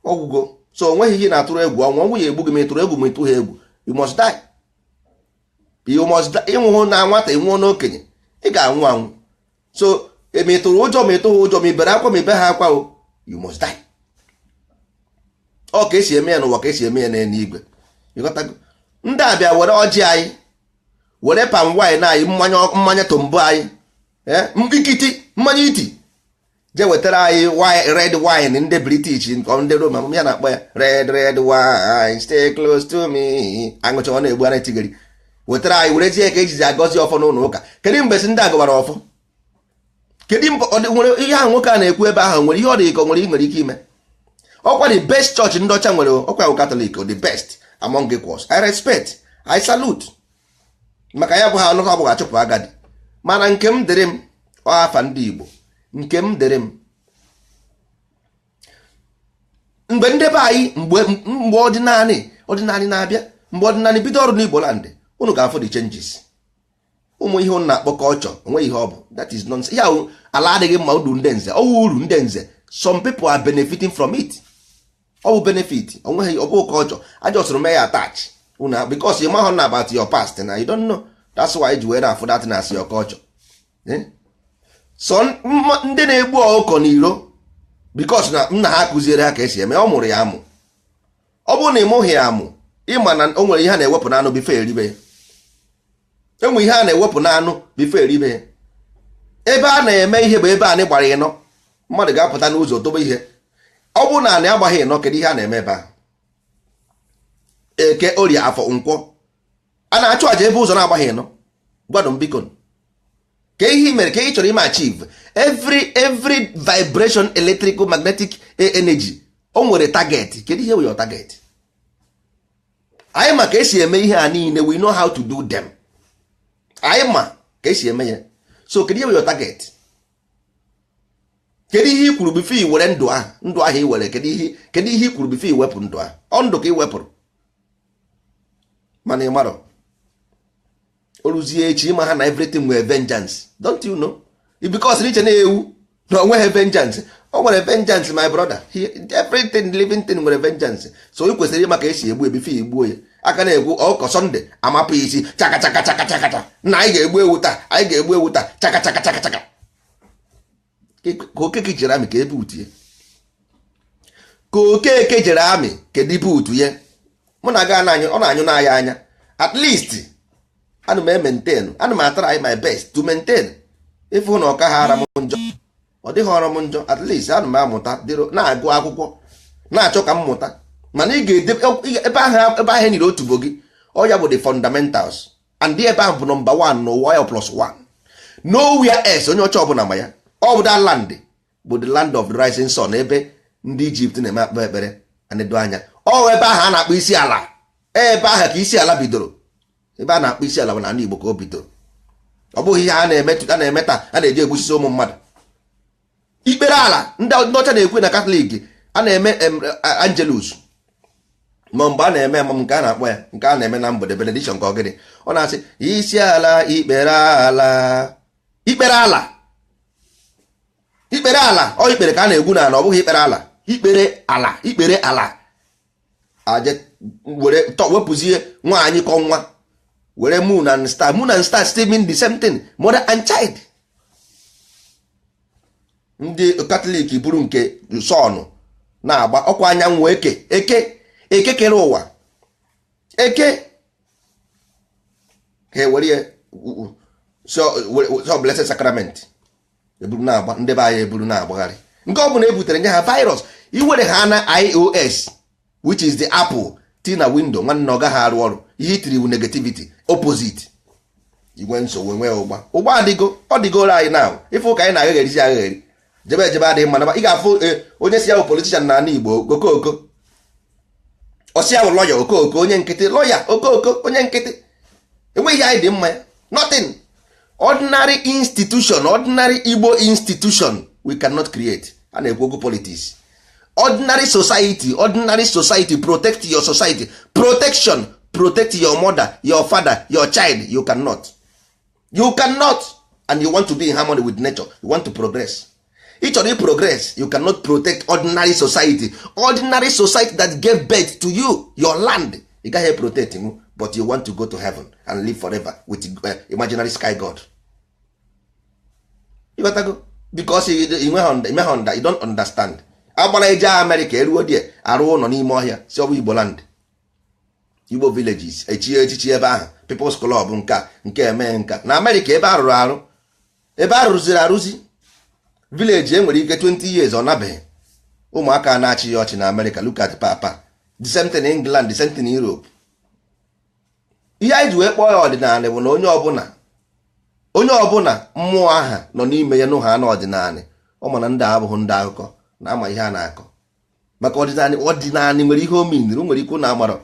A: Ọgwụgo. So o nweghị ihe na-atụrụ egwu ọnwụ. Ọnwụ ya egbu gị, ma ị tụrụ egwu, ma ị tụghị egwu, you must die, you must die. Ịnwụhụ na nwata, ịnwụọ n'okenye, ị ga-anwụ anwụ. So ma ị tụrụ ụjọ, ma ị tụghị ụjọ, ma ị bere akwa, ma ị be ha akwa o, you must die. Ọ ka esi eme ya n'ụwa, ka esi eme ya n'eluigwe. Ịghọtago? Ndị a bịa were ọjị anyị, were palm wine anyị, mmanya, mmanya tombo anyị, ikiti mmanya iti, jee wetara anyị red wine ndị British, nke ndị Roma ya na-akpọ ya "red red wine, stay close to me". Aṅụcha, ọ na-egbu ara tigeri. Wetara anyị, werezie ka ejizi agọzi ọfọ n'ụlọ ụka. Kedu mgbe si ndị a gọbara ọfọ? Kedu mgbe ọ nwere ihe ahụ nwoke a na-ekwu ebe ahụ? Nwere ihe ọ dị ka o nwere, nwere ike ime. Ọkwa the best church ndị ọcha nwere, ọkwa bụ Catholic, the best among equals. I respect, I salute, maka ya bụ ha anụkọ abụghị achụpụ agadi. Mana nke m dịrị m, ọ afa ndị Igbo. Nke m dịrị m, mgbe ndị be anyị, mgbe ọdịnanị na-abịa, mgbe ọdịnanị bido ọrụ n'Igbo land, unu ga-afụ the changes. Ụmụ ihe unu na-akpọ culture, onwe ihe ọ bụ, that is nonsense. Ya wụ, ala adịghị mma, uru ndị nze, ọwụ uru ndị nze. Some people are benefiting from it. Ọ bụ benefit, onweghị, ọ bụ culture. I just mee ya attach una because you mahụ na about your past na you don't know. That's why ji wee na-afụ that na as your culture. Eh? So ndị na-egbu ọkụkọ n'iro, because na nna ha kụziere ha ka esi eme, ọ mụrụ ya amụ. Ọ bụrụ na ị mụghị ya amụ, ịma na o nwere ihe a na-ewepụ n'anụ before eribe ya. Enwe ihe a na-ewepụ n'anụ before eribe ya. Ebe a na-eme ihe bụ ebe anyị gbara ịnọ. Mmadụ ga-apụta n'ụzọ dobe ihe. Ọ bụrụ na anị agbaghị ịnọ, kedu ihe a na-eme ebe ahụ? Eke, Orie, Afọ, Nkwọ, a na-achụ àjà ebe ụzọ na-agbaghị ịnọ. Gwadụ m biko, ka ihe i mere, ka ị chọrọ ime achieve? Every vibration, electrical, magnetic energy, o nwere target. Kedu ihe wụ your target? Anyị ma ka esi eme ihe a niile. We know how to do them. Anyị ma ka esi eme ya. So kedu ihe wụ your target? Kedu ihe i kwuru before i were ndụ ahụ, ndụ ahụ i were? Kedu ihe i kwuru before i wepụ ndụ ahụ? Ọ ndụ ka ị wepụrụ, mana ị marọ. O ruzie echi, ịma ha na everything nwere vengeance. Don't you know? Because iche na-ewu na onweghị vengeance, o nwere vengeance, my brother. Everything living thing nwere vengeance. So ị kwesịrị ịma ka esi egbu ebife igbuo ya. Aka na-egwu ọkọ Sunday, amapụ ya isi, chaka chaka chaka chaka chaka. Na anyị ga-egbu ewu taa, anyị ga-egbu ewu taa, chaka chaka chaka chaka. Ka Okeke jere amị, ka ebe utie, ka Okeke jere amị, kedu ibe utu ya? Mụ na ga na-anyụ, ọ na-anyụ n'anya anya. At least ana m e-maintain, ana m atry my best to maintain. Ịfụ na ọka ha ara m njọ, ọ dịghị ọrụ m njọ. At least ana m amụta, dịrị na-agụ akwụkwọ, na-achọ ka m mụta. Mana ị ga-edebe ebe ahụ, ebe ahụ nyere otubo gị. Ọ ya bụ the fundamentals, and ebe ahụ bụ number one n'ụwa ya, plus one, nowhere else. Onye ọcha ọbụla ma ya. Ọ bụ that land bụ the land of the rising sun, ebe ndị Ijipt na-eme akpa ekpere anedo anya. Ọ ebe ahụ a na-akpọ isi ala, ebe ahụ ka isi ala bidoro. Ebe a na-akpọ isi ala bụ n'ala Igbo ka o bidoro. Ọ bụghị ihe a na-eme, a na-eme taa, a na-eji egbusisi ụmụ mmadụ ikpere ala. Ndị ọcha na-ekwe na Katọlik a na-eme Angelus, ma mgbe a na-eme emam nke a na-akpọ ya, nke a na-eme na mgbede, benediction, ka ọ gịnị? Ọ na-asị isi ala, ikpere ala, ikpere ala, ikpere ala. Ọ ikpere ka a na-egwu n'ala, ọ bụghị ikpere ala. Ikpere ala, ikpere ala aje were wepụzie nwaanyị kọ nwa, were moon and star. Moon and star still mean the same thing, mother and child. Ndị Katọlik buru nke sọnụ na-agba ọkwa anyanwụ eke eke eke kere ụwa eke, ha ewere ya so Blessed Sacrament eburu na-agba. Ndị be anyị eburu na-agbagharị nke ọ bụla e butere nye ha virus. Iwere ha na iOS, which is the Apple ti na window, nwanne, ọ gaghị arụ ọrụ. Ihe itiri wu negativity opposite. Igwe nsogbu nwee ụgba ụgba adịgo, ọ dịgoro anyị na ife ụka anyị na-aghagherizi aghagheri jebe ejebe adịghị mma. Ị ga-afụ onye si ya bụ politician n'ala Igbo, okooko, ọsị ya bụ lọya, okooko, onye nkịtị, lọya okooko, onye nkịtị, enweghị ihe anyị dị mma ya, nothing. Ordinary institution, ordinary Igbo institution we cannot create. A na-ekwu okwu politics. Ordinary society, ordinary society, protect your society, protection, protect your mother, your father, your child, you cannot, you cannot. And you want to be in harmony with nature, you want to progress, ị chọrọ i progress, you cannot protect ordinary society, ordinary society that gave birth to you, your land, ị gaghị protect mu, but you want to go to heaven and live forever with imaginary sky god. You got to go because you don't understand. Agbara eje Amerịka, eruo die arụ ụlọ n'ime ọhịa, si ọ bụ Igbo land, Igbo villages, echie echichi ebe ahụ, People's Club, nka nke eme nka na Amerịka, ebe arụrụ arụ, ebe a rụziri arụzi village, enwere ike 20 years ọ nabeghị, ụmụaka na-achị ya ọchị na Amerịka. Look at papa, the same thing in England, the same thing in Europe. Ihe anyị ji wee kpọọ ya ọdịnala bụ na onye ọbụla, onye ọbụla mmụọ aha nọ n'ime ya nụ ha na ọdịnala, ọ ma na ndị abụghị ndị akụkọ na-ama ihe a na-akọ maka ọdịnala. Ọdịnala nwere ihe o miniri, nwere ike ụnụ amarọ.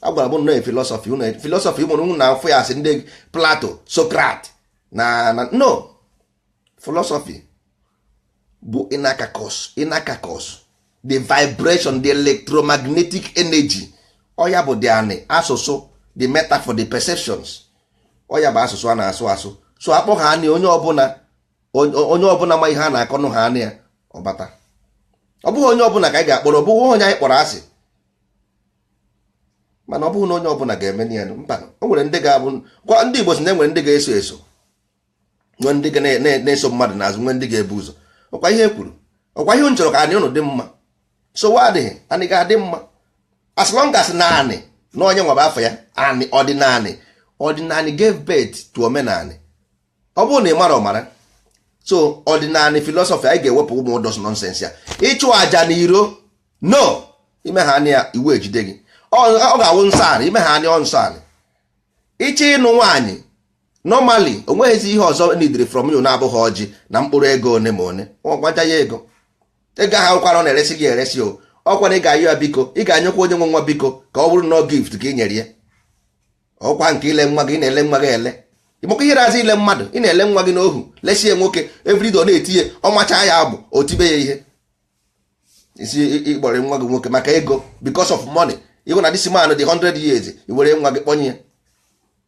A: Agwara m nnọọ philosophy, ụnụ philosophy ụmụrụ ụnụ na-afụ ya asị ndị Plato, Socrates na no philosophy bụ inakakos, inakakos, the vibration, the electromagnetic energy. Ọ ya bụ the anị asụsụ, the metaphor, the perceptions. Ọ ya bụ asụsụ a na-asụ asụ. So akpọ ha anị, onye ọbụla, onye ọbụla ma ihe a na-akọnụ ha anị ya ọbata. Ọ bụghị onye ọbụla ka anyị ga-akpọrọ, ọ bụghị onye anyị kpọrọ asị, mana ọ bụghị na onye ọbụla ga-eme ya. Mba, o nwere ndị ga-abụ kwa ndị Igbo si na enwere ndị ga-eso eso, nwee ndị ga na-eso mmadụ n'azụ, nwee ndị ga-ebu ụzọ. Ọkwa ihe kwuru, ọkwa ihe m chọrọ ka anyị ụnụ dị mma. Sowa adịghị, anyị ga-adị mma as long as naanị na onye nwaba afọ ya anị ọdịnanị. Ọdịnanị gave birth to omenanị. Ọ bụrụ na ị mara ọmara. So ọdịnanị philosophy, anyị ga-ewepụ ụmụ ụdọs nonsense ya, ịchụ àjà na iro no ime ha anya ya, iwu ejide gị. Ọ ga-awụ nsọ anị ime ha anya, ọ nsọ anị. Ịchọ ịnụ nwaanyị normally, o nweghịzi ihe ọzọ nidiri from you na-abụghị ọjị na mkpụrụ ego one ma one. Ọgwaja ya ego, ego ahụ akwụkwara ọ na-eresi gị eresi o. Ọkwa na ị ga-ayọ ya biko, ị ga-anyekwa onye nwe nwa biko, ka ọ bụrụ na ọ gift ka ị nyere ya. Ọkwa nke ile nwa gị, ị na-ele nwa gị ele ịgbakọ ihe razi ile mmadụ, ị na-ele nwa gị n'ohu, lesie nwoke everyday ọ na-etinye, ọ macha ya agbụ, o tibe ya ihe isi. Ịkpọrọ nwa gị nwoke maka ego, because of money. Ịhụ na this man dị 100 years, i were nwa gị kpọnye ya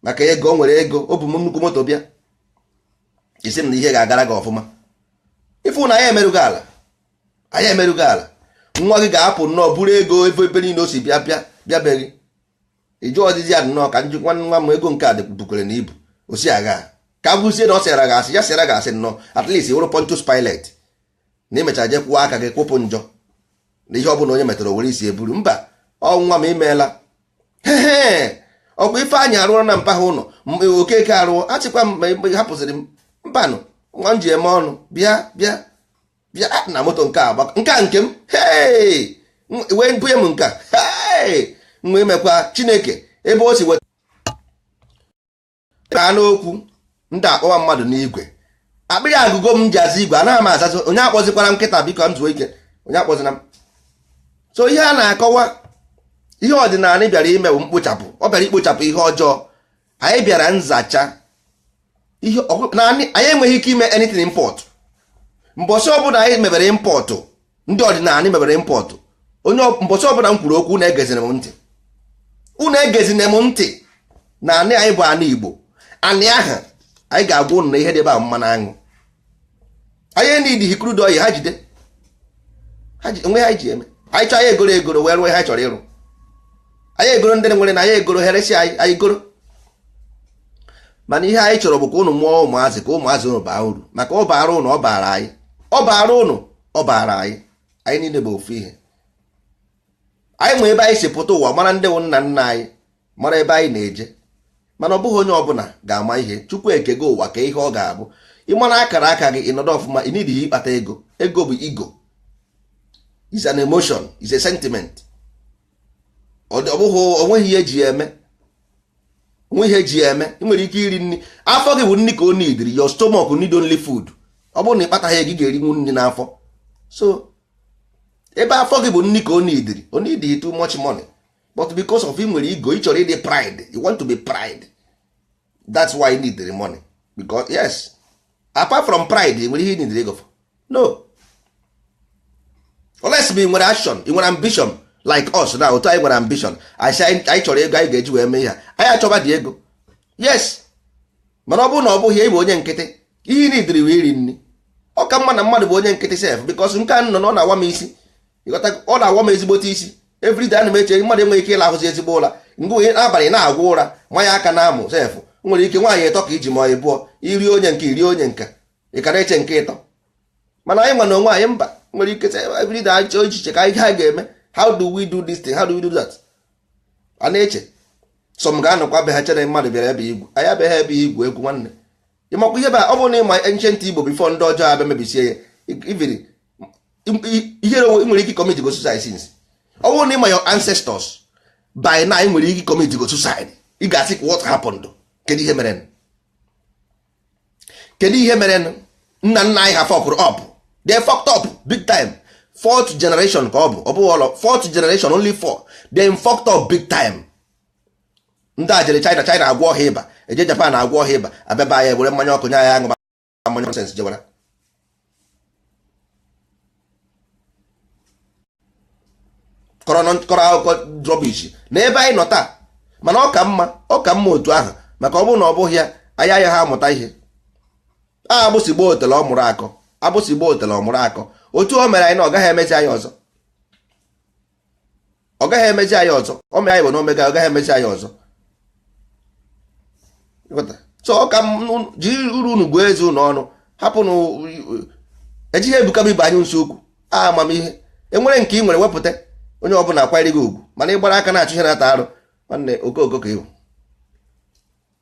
A: maka ego o nwere, ego o bu m nnukwu moto bịa, isi m na ihe ga-agara gị ọfụma. Ịfụ na anyị emerụgo ala, anyị emerụgo ala. Nwa gị ga-apụ nnọọ buru ego ebe ebe niile o si bịa bịa bịabeghị iju ọdịdị ya nnọọ ka njikwa nwa m ego nke a bukwere na ibu osi agha ka a bụzie na ọ sịara gị asị, ya sịara gị asị nnọọ. At least wụrụ Pontius Pilate na imecha je kwụọ aka gị kwụpụ njọ na ihe ọbụla onye metara were isi eburu mba. Ọ nwa m imeela hehe. Ọkwa ife anyị arụọ na mpa ha ụlọ, Okeke arụọ, achịkwa m hapụziri m mbanụ nwa m ji eme ọnụ bịa bịa bịa na moto nke a nke a nke m hei wee bunye m nke a hei nwa imekwa Chineke ebe o si weta n'okwu ndị akpọwa mmadụ n'igwe akpịrị agụgo m ji aza igwe, anaghị m azazi. Onye akpọzikwara nkịta, biko m zuo ike, onye akpọzina m. So ihe a na-akọwa, ihe ọdịnala bịara ime bụ mkpochapụ. Ọ bịara ikpochapụ ihe ọjọọ. Anyị bịara nzacha ihe naanị. Anyị enweghị ike ime anything import. Mbọsị ọbụla anyị mebere import, ndị ọdịnala mebere import, onye mbọsị ọbụla m kwuru okwu, unu egezina m ntị, unu egezina m ntị. Na anị anyị bụ anị Igbo, anị aha anyị ga-agwa unu na ihe dị ebe a mmanụ aṅụ. Anyị need crude oil. Ha jide ha ji onwe ha ji eme. Anyị chọọ, anyị egoro egoro wee rụọ ihe anyị chọrọ ịrụ. Anyị egoro ndị nwere na anyị egoro heresi anyị, anyị goro. Mana ihe anyị chọrọ bụ ka ụnụ mụọ ụmụazị, ka ụmụazị ụnụ baa uru, maka ọ bara ụnụ, ọ bara anyị. Ọ baara ụnụ, ọ baara anyị. Anyị niile bụ ofu ihe. Anyị ma ebe anyị si pụta ụwa, mara ndị wụ nna nna anyị, mara ebe anyị na-eje. Mana ọ bụghị onye ọbụla ga-ama ihe. Chukwu ekego ụwa ka ihe ọ ga-abụ. Ịmara akara aka gị, ịnọdụ ọfụma. Ị nidịghị ịkpata ego. Ego bụ ego, is an emotion, is a sentiment. Ọ bụghị onweghị ihe eji ya eme, onwe ihe eji ya eme. Ị nwere ike iri nri, afọ gị bụ nri ka ọ nidiri. Your stomach need only food. Ọ bụrụ na ị kpataghị ego, ị ga-erinwu nri n'afọ. So ebe afọ gị bụ nri ka ọ nidiri, ọ nidiri too much money. But because of ị nwere ego, ị chọrọ ịdị pride, you want to be pride, that's why you need the money. Because yes, apart from pride, ị nwere ihe ị need ego for? No, unless ị nwere action, ị nwere ambition like us na otu anyị nwere ambition. Anyị sị anyị chọrọ ego anyị ga-eji wee mee ihe, anyị achọba dị ego, yes. Mana ọ bụrụ na ọ bụghị, ịbụ onye nkịtị, ihe ị nidiri wee iri nri. Ọ ka mma na mmadụ bụ onye nkịtị sef, because nke a nọ na ọ na-awa m isi. Ịghọta? Ọ na-awa m ezigbote isi. Everyday ana m eche mmadụ enweghị ike ịlahụzi ezigbo ụra. Ngụ abalị na-agwụ ụra manya aka na-amụ sef. Nwere ike nwaanyị ịtọ ka iji ma ọ ịbụọ, iri onye nke iri, onye nka ị ka na-eche nke ịtọ. Mana anyị nwa na onwe anyị mba nwere ike everyday achọ echiche ka anyị ha ga-eme. How do we do this thing? How do we do that? A na-eche. Some ga-anọkwa be ha chere mmadụ bịara ebe igwu. Anyị abịaghị ebe igwu egwu, nwanne. Ịmakwa ihe bụ ọ bụrụ na ịma ancient Igbo before ndị ọjọọ abịa mebisie ya, iviri ihere onwe nwere ike commit go suicide since. Ọ bụrụ na ịma your ancestors by now, ị nwere ike commit go suicide. Ị ga-asị, "What happened? Kedu ihe mere? Kedu ihe mere?" Nna nna anyị ha fuckụrụ up. They fucked up big time. Fourth generation ka ọ bụ, ọ bụghị ọlọ fourth generation, only four. They fucked up big time. Ndị a jere China, China agwọ ọha ịba, eje Japan agwọ ọha ịba, abịaba anyị were mmanya ọkụ nye anyị, aṅụ mmanya nonsense jewara kọrọ kọrọ akụkọ rubbish na ebe anyị nọ taa. Mana ọ ka mma, ọ ka mma otu ahụ, maka ọ bụrụ na ọ bụghị ya, anyị agaghị amụta ihe. A agbụsị gbaa otele ọ mụrụ akọ, agbụsị gbaa otele ọ mụrụ akọ. Otu o mere anyị na ọ gaghị emezi anyị ọzọ, ọ gaghị emezi anyị ọzọ. O mere anyị bụ na omega, ọ gaghị emezi anyị ọzọ. So ọ ka jiri uru unu gụọ eze unu ọnụ, hapụ na ejighị ebuka m ibe anyị nso okwu a. Amamihe enwere nke ị nwere, wepụta onye ọbụla akwanyere gị ugwu. Mana ịgbara aka na-achụ ihe na-ata arụ, nwanne, okoko ka ịbụ.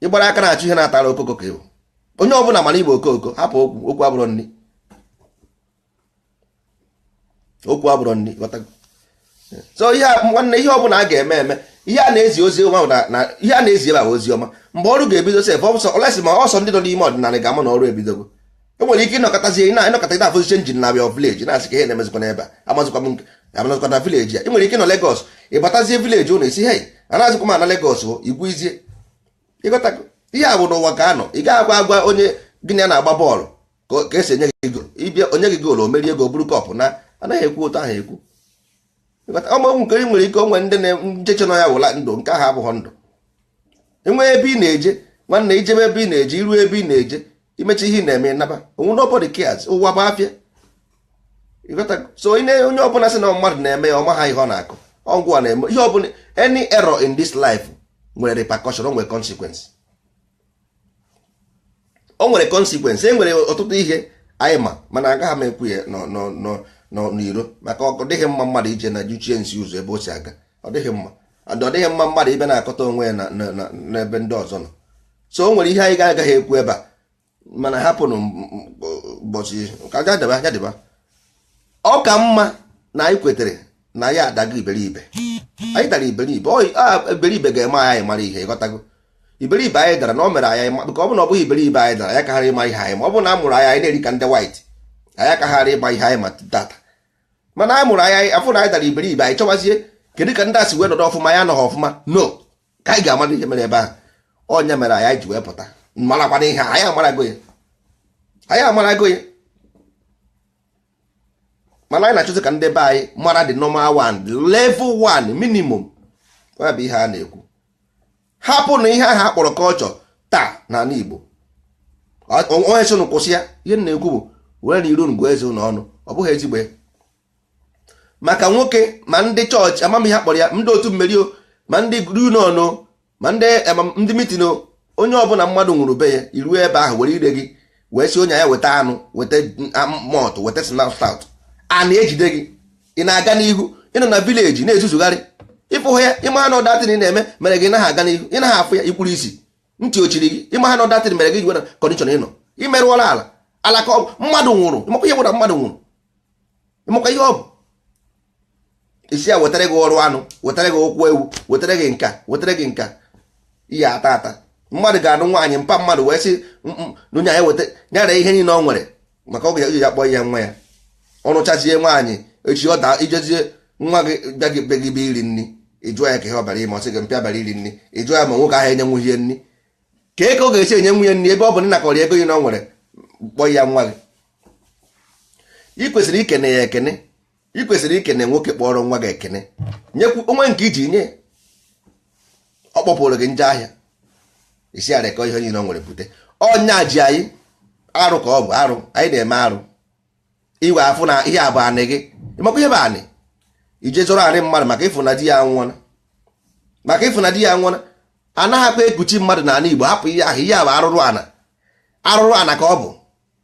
A: Ịgbara aka na-achụ ihe na-ata arụ, okoko ka ịbụ. Onye ọbụla mara igbo okoko. Hapụ okwu, okwu abụrọ nri, okwu abụrọ nri. So ihe nwanne, ihe ọbụla a ga-eme eme, ihe a na-ezi ozi ọma na ihe a na-ezi ebe a ozi ọma. Mgbe ọrụ ga-ebido sef, ọsọ olesi ma ọsọ ndị nọ n'ime ọdịnala ga-ama na ọrụ ebidogo. Enwere ike ịnọkọtazi na ịnọkọta na-afụzi change na your village, na-asị ka ihe na-emezikwa n'ebe a, amazikwa m nke amazikwa na village ya. Ị nwere ike ịnọ Lagos, ị batazie village ụnụ, isi, "Hey, anazikwa m ana Lagos." O igwu izie. Ịghọta ihe a bụ n'ụwa ka anọ. Ị gaghị agwa agwa onye gịnị a na-agba bọọlụ ka esi enye gị goal. Ịbịa onye gị goal, o merie ego, buru cup na anaghị ekwu otu ahụ ekwu. Ọma nke ị nwere ike onwe ndị na-ncheche nọ ya wụla ndụ nke ahụ abụghị ndụ. Enwee ebe ị na-eje, nwanne, ijebe ebe ị na-eje, iruo ebe ị na-eje, imecha ihe ị na-eme, naba onwe. Nobody cares. Ụwa bụ afịa. Ịghọta? So onye ọbụla sị na mmadụ na-eme ya, ọ maha ihe ọ na-akọ. Ọgwụ a na-eme ihe ọbụla, any error in this life nwere repercussion, o nwere consequence, o nwere consequence. E nwere ọtụtụ ihe anyị ma, mana agaghị m ekwu ya n'iro, maka ọ dịghị mma mmadụ ije na juchie nsi ụzọ ebe o si aga. Ọ dịghị mma, and ọ dịghị mma mmadụ ịbịa na-akọta onwe ya n'ebe ndị ọzọ nọ. So o nwere ihe anyị ga-agaghị ekwu ebe a, mana hapụnụ ụbọchị ka jadeba jadeba. Ọ ka mma na anyị kwetere na ya adago iberibe. Anyị dara iberibe. Iberibe ga-eme anyị mara ihe. Ịghọtago? Iberibe anyị dara na o mere anyị, ka ọ bụ na ọ bụghị iberibe anyị dara, anyị akaghara ịma ihe anyị ma. Ọ bụ na a mụrụ anyị, anyị na-eri ka ndị white, anyị akaghara ịma ihe anyị ma tata. Mana anyị mụrụ anyị afọ na anyị dara iberibe, anyị chọbazie kedu ka ndị a si wee nọdụ ọfụma, ya anọghị ọfụma. No ka anyị ga-amara ihe mere ebe ahụ. Onye mere anyị ji wee pụta marakwana ihe anyị amarago ya, anyị amarago ya. Mana anyị na-achọzi ka ndị be anyị mara the normal one, level one minimum. Ya bụ ihe a na-ekwu. Hapụ na ihe ahụ a kpọrọ culture taa n'ala Igbo, onye sị kwụsị ya. Ihe m na-ekwu bụ were na iru ngụ eze ụlọ ọnụ. Ọ bụghị ezigbo ya maka nwoke ma ndị chọọchị amamihe akpọrọ ya, ndị otu mmeri o, ma ndị union o, ma ndị meeting o. Onye ọbụla mmadụ nwụrụ be ya, iruo ebe ahụ, were ire gị. Wee si onye ya weta anụ, weta malt, weta stout, a na-ejide gị. Ị na-aga n'ihu, ịnọ na village na-ezuzugharị, ịfụ ya, ịma ha na ọdatịn ị na-eme mere gị naghị aga n'ihu, ị naghị afụ ya, ikwuru isi ntị ochiri gị. Ịma ha na ọdatịn mere gị ji were condition ị nọ, imerụọla ala ala ka mmadụ nwụrụ. Ịmakwa ihe bụ na mmadụ nwụrụ? Ịmakwa ihe ọ bụ? Isi ya wetara gị ọrụ anụ, wetara gị ụkwụ ewu, wetara gị nka, wetara gị nka, ihe ata ata. Mmadụ ga-anụ nwaanyị, mpa mmadụ wee sị nwunye ya weta nyara ihe niile ọ nwere, maka ọ ga-eji ya kpọọ ihe nwa ya. Ọ rụchazie nwaanyị, echi ọ daa ijezie nwa gị bịa gị be gị be iri nri, ị jụọ ya ka ihe ọ bara ime, ọ sị gị mpịa bara iri nri. Ị jụọ ya ma nwoke ahụ enye nwunye nri, ka ego ga-esi enye nwunye nri, ebe ọ bụ na ịnakọrọ ego gị na ọ nwere kpọọ ya nwa gị. Ị kwesịrị ikene ya ekene. Ị kwesịrị ikene nwoke kpọrọ nwa gị ekene, nyekwu onwe nke iji nye. Ọ kpọpụrụ gị nje ahịa, isi arekọ ihe niile ọ nwere bute. Ọnya ji anyị arụ ka ọ bụ arụ anyị na-eme arụ. Iwe afụ na ihe a bụ anị gị. Ịmakwa ihe bụ anị? Ije zọrọ anị mmadụ maka ịfụ na di ya anwụọla, maka ịfụ na di ya anwụọla. Anaghịkwa ekuchi mmadụ n'ala Igbo. Hapụ ihe ahụ. Ihe a bụ arụrụ ana, arụrụ ana ka ọ bụ.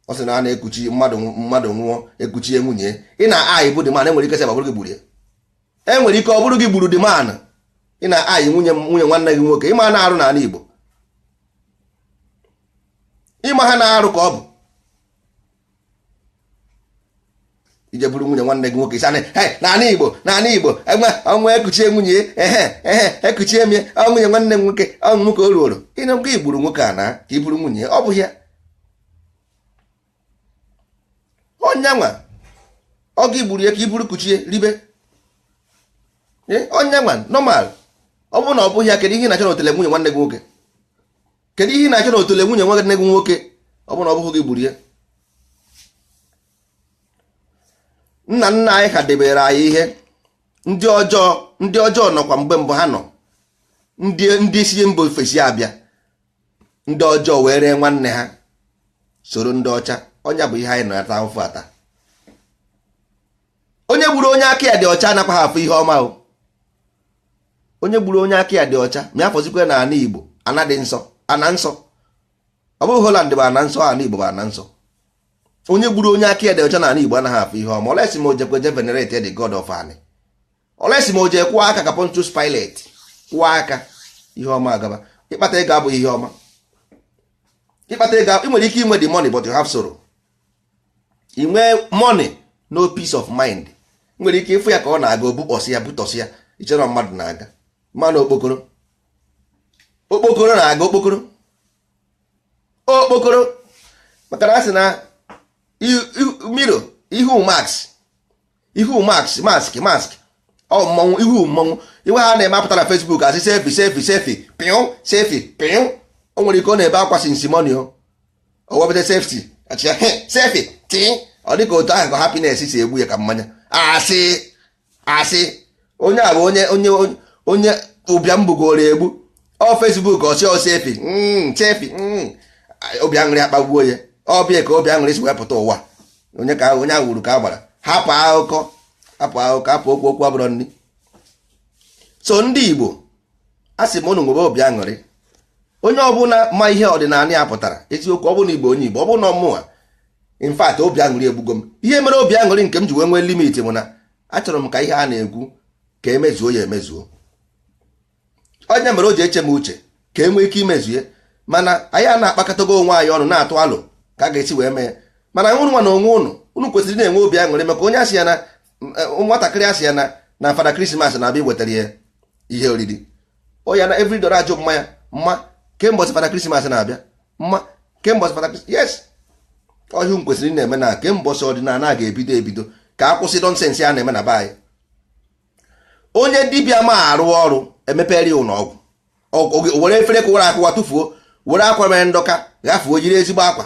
A: Ọ sị na a na-ekuchi mmadụ, mmadụ nwụọ, ekuchie nwunye. Ị na-ayị bụ the man, enwere ike sị ọ bụrụ gị gburu ya. Enwere ike ọ bụrụ gị gburu the man. Ị na-ayị nwunye nwanne gị nwoke. Ịma na-arụ n'ala Igbo, ịma ha na-arụ ka ọ bụ ije bụrụ nwunye nwanne gị nwoke. Isana n'ala Igbo, n'ala Igbo enwe ọnwa ekuchie nwunye, ehe ehe, ekuchie m ya, ọ nwunye nwanne m nwoke, ọ nwoke o ruoro ịna nke igburu nwoke a na ka i buru nwunye. Ọ bụghị ya onye nwa ọ gị gburu ya ka i buru kuchie ribe onye nwa normal. Ọ bụrụ na ọ bụghị ya, kedu ihe ị na-achọ n'otele nwunye nwanne gị nwoke? Kedu ihe ị na-achọ n'otele nwunye nwanne gị nwoke? Ọ bụrụ na ọ bụghị gị gburu ya. Nna nna anyị ha debere anyị ihe. Ndị ọjọọ, ndị ọjọọ nọkwa mgbe mbụ ha nọ, ndị si mba ofesi abịa, ndị ọjọọ wee ree nwanne ha soro ndị ọcha. Ọnya bụ ihe anyị nọ ata ahụfụ ata. Onye gburu onye aka ya dị ọcha anakwa ha afụ ihe ọma o. Onye gburu onye aka ya dị ọcha ma afọzikwa na ana Igbo, ana dị nsọ, ana nsọ. Ọ bụghị Holland bụ ana nsọ, ana Igbo bụ ana nsọ. Onye gburu onye aka ya dị ọcha na ana Igbo anaghị afụ ihe ọma, unless ma o jekwe je venerate the god of ani, unless ma o jee kwụọ aka ka Pontius Pilate kwụọ aka, ihe ọma agaba. Ịkpata ego abụghị ihe ọma. Ịkpata ego, ị nwere ike inwe the money, but you have sorrow. Ị nwee money, no peace of mind. Nwere ike ịfụ ya ka ọ na-aga, obukpọsị ya, butọsị ya, ichere mmadụ na-aga, mmanụ okpokoro, okpokoro na-aga, okpokoro, okpokoro. Maka na a sị na miro ihu mask, ihu mask, mask, mask, ọ mmọnwụ, ihu mmọnwụ. Iwe ha na-eme apụta na Facebook, asị selfie, selfie, selfie, pịụ, selfie, pịụ. O nwere ike ọ na-ebe akwa since morning, o wepụta selfie, achịa selfie tii. Ọ dịka otu ahụ ka happiness si egbu ya ka mmanya. Asị asị onye a bụ onye onye onye ụbịam gbugoro egbu. Ọ Facebook, ọsị ọ selfie, selfie, obi aṅụrị akpagbuo ya. Ọbịa ka obi aṅụrị si wepụta ụwa. Onye ka onye ahụ wuru ka a gbara. Hapụ akụkọ, hapụ akụkọ, hapụ okwu. Okwu abụrọ nri. So ndị Igbo, a sị m ụnụ nwebe obi aṅụrị. Onye ọbụla ma ihe ọdịnala ya pụtara eziokwu, ọ bụ na Igbo, onye Igbo, ọ bụ na ọmụnwa, in fact, obi aṅụrị egbugo m. Ihe mere obi aṅụrị nke m ji wee nwee limit bụ na achọrọ m ka ihe a na-ekwu ka emezuo ya emezuo. Onye mere o ji eche m uche ka e nwee ike imezu ya. Mana anyị a na-akpakọtago onwe anyị ọnụ na-atụ alụ ka a ga-esi wee mee. Mana ụnụ nwa na onwe ụnụ, ụnụ kwesịrị na-enwe obi aṅụrị, maka onye asị ya na nwatakịrị asị ya na Fada Christmas na-abịa iwetara ya ihe oriri, o ya na everyday ajụ mma ya mma kemgbe Fada Christmas na-abịa, mma kemgbe Fada. Yes, ọhịa m kwesịrị na-eme na kemgbe ọdịnala a ga-ebido ebido, ka a kwụsị nonsense a na-eme na be anyị. Onye dibịa ma arụ ọrụ, emepere ya ụlọ ọgwụ, were efere kụwara akụwa tụfuo, were akwa mere ndọka ghafuo, yiri ezigbo akwa,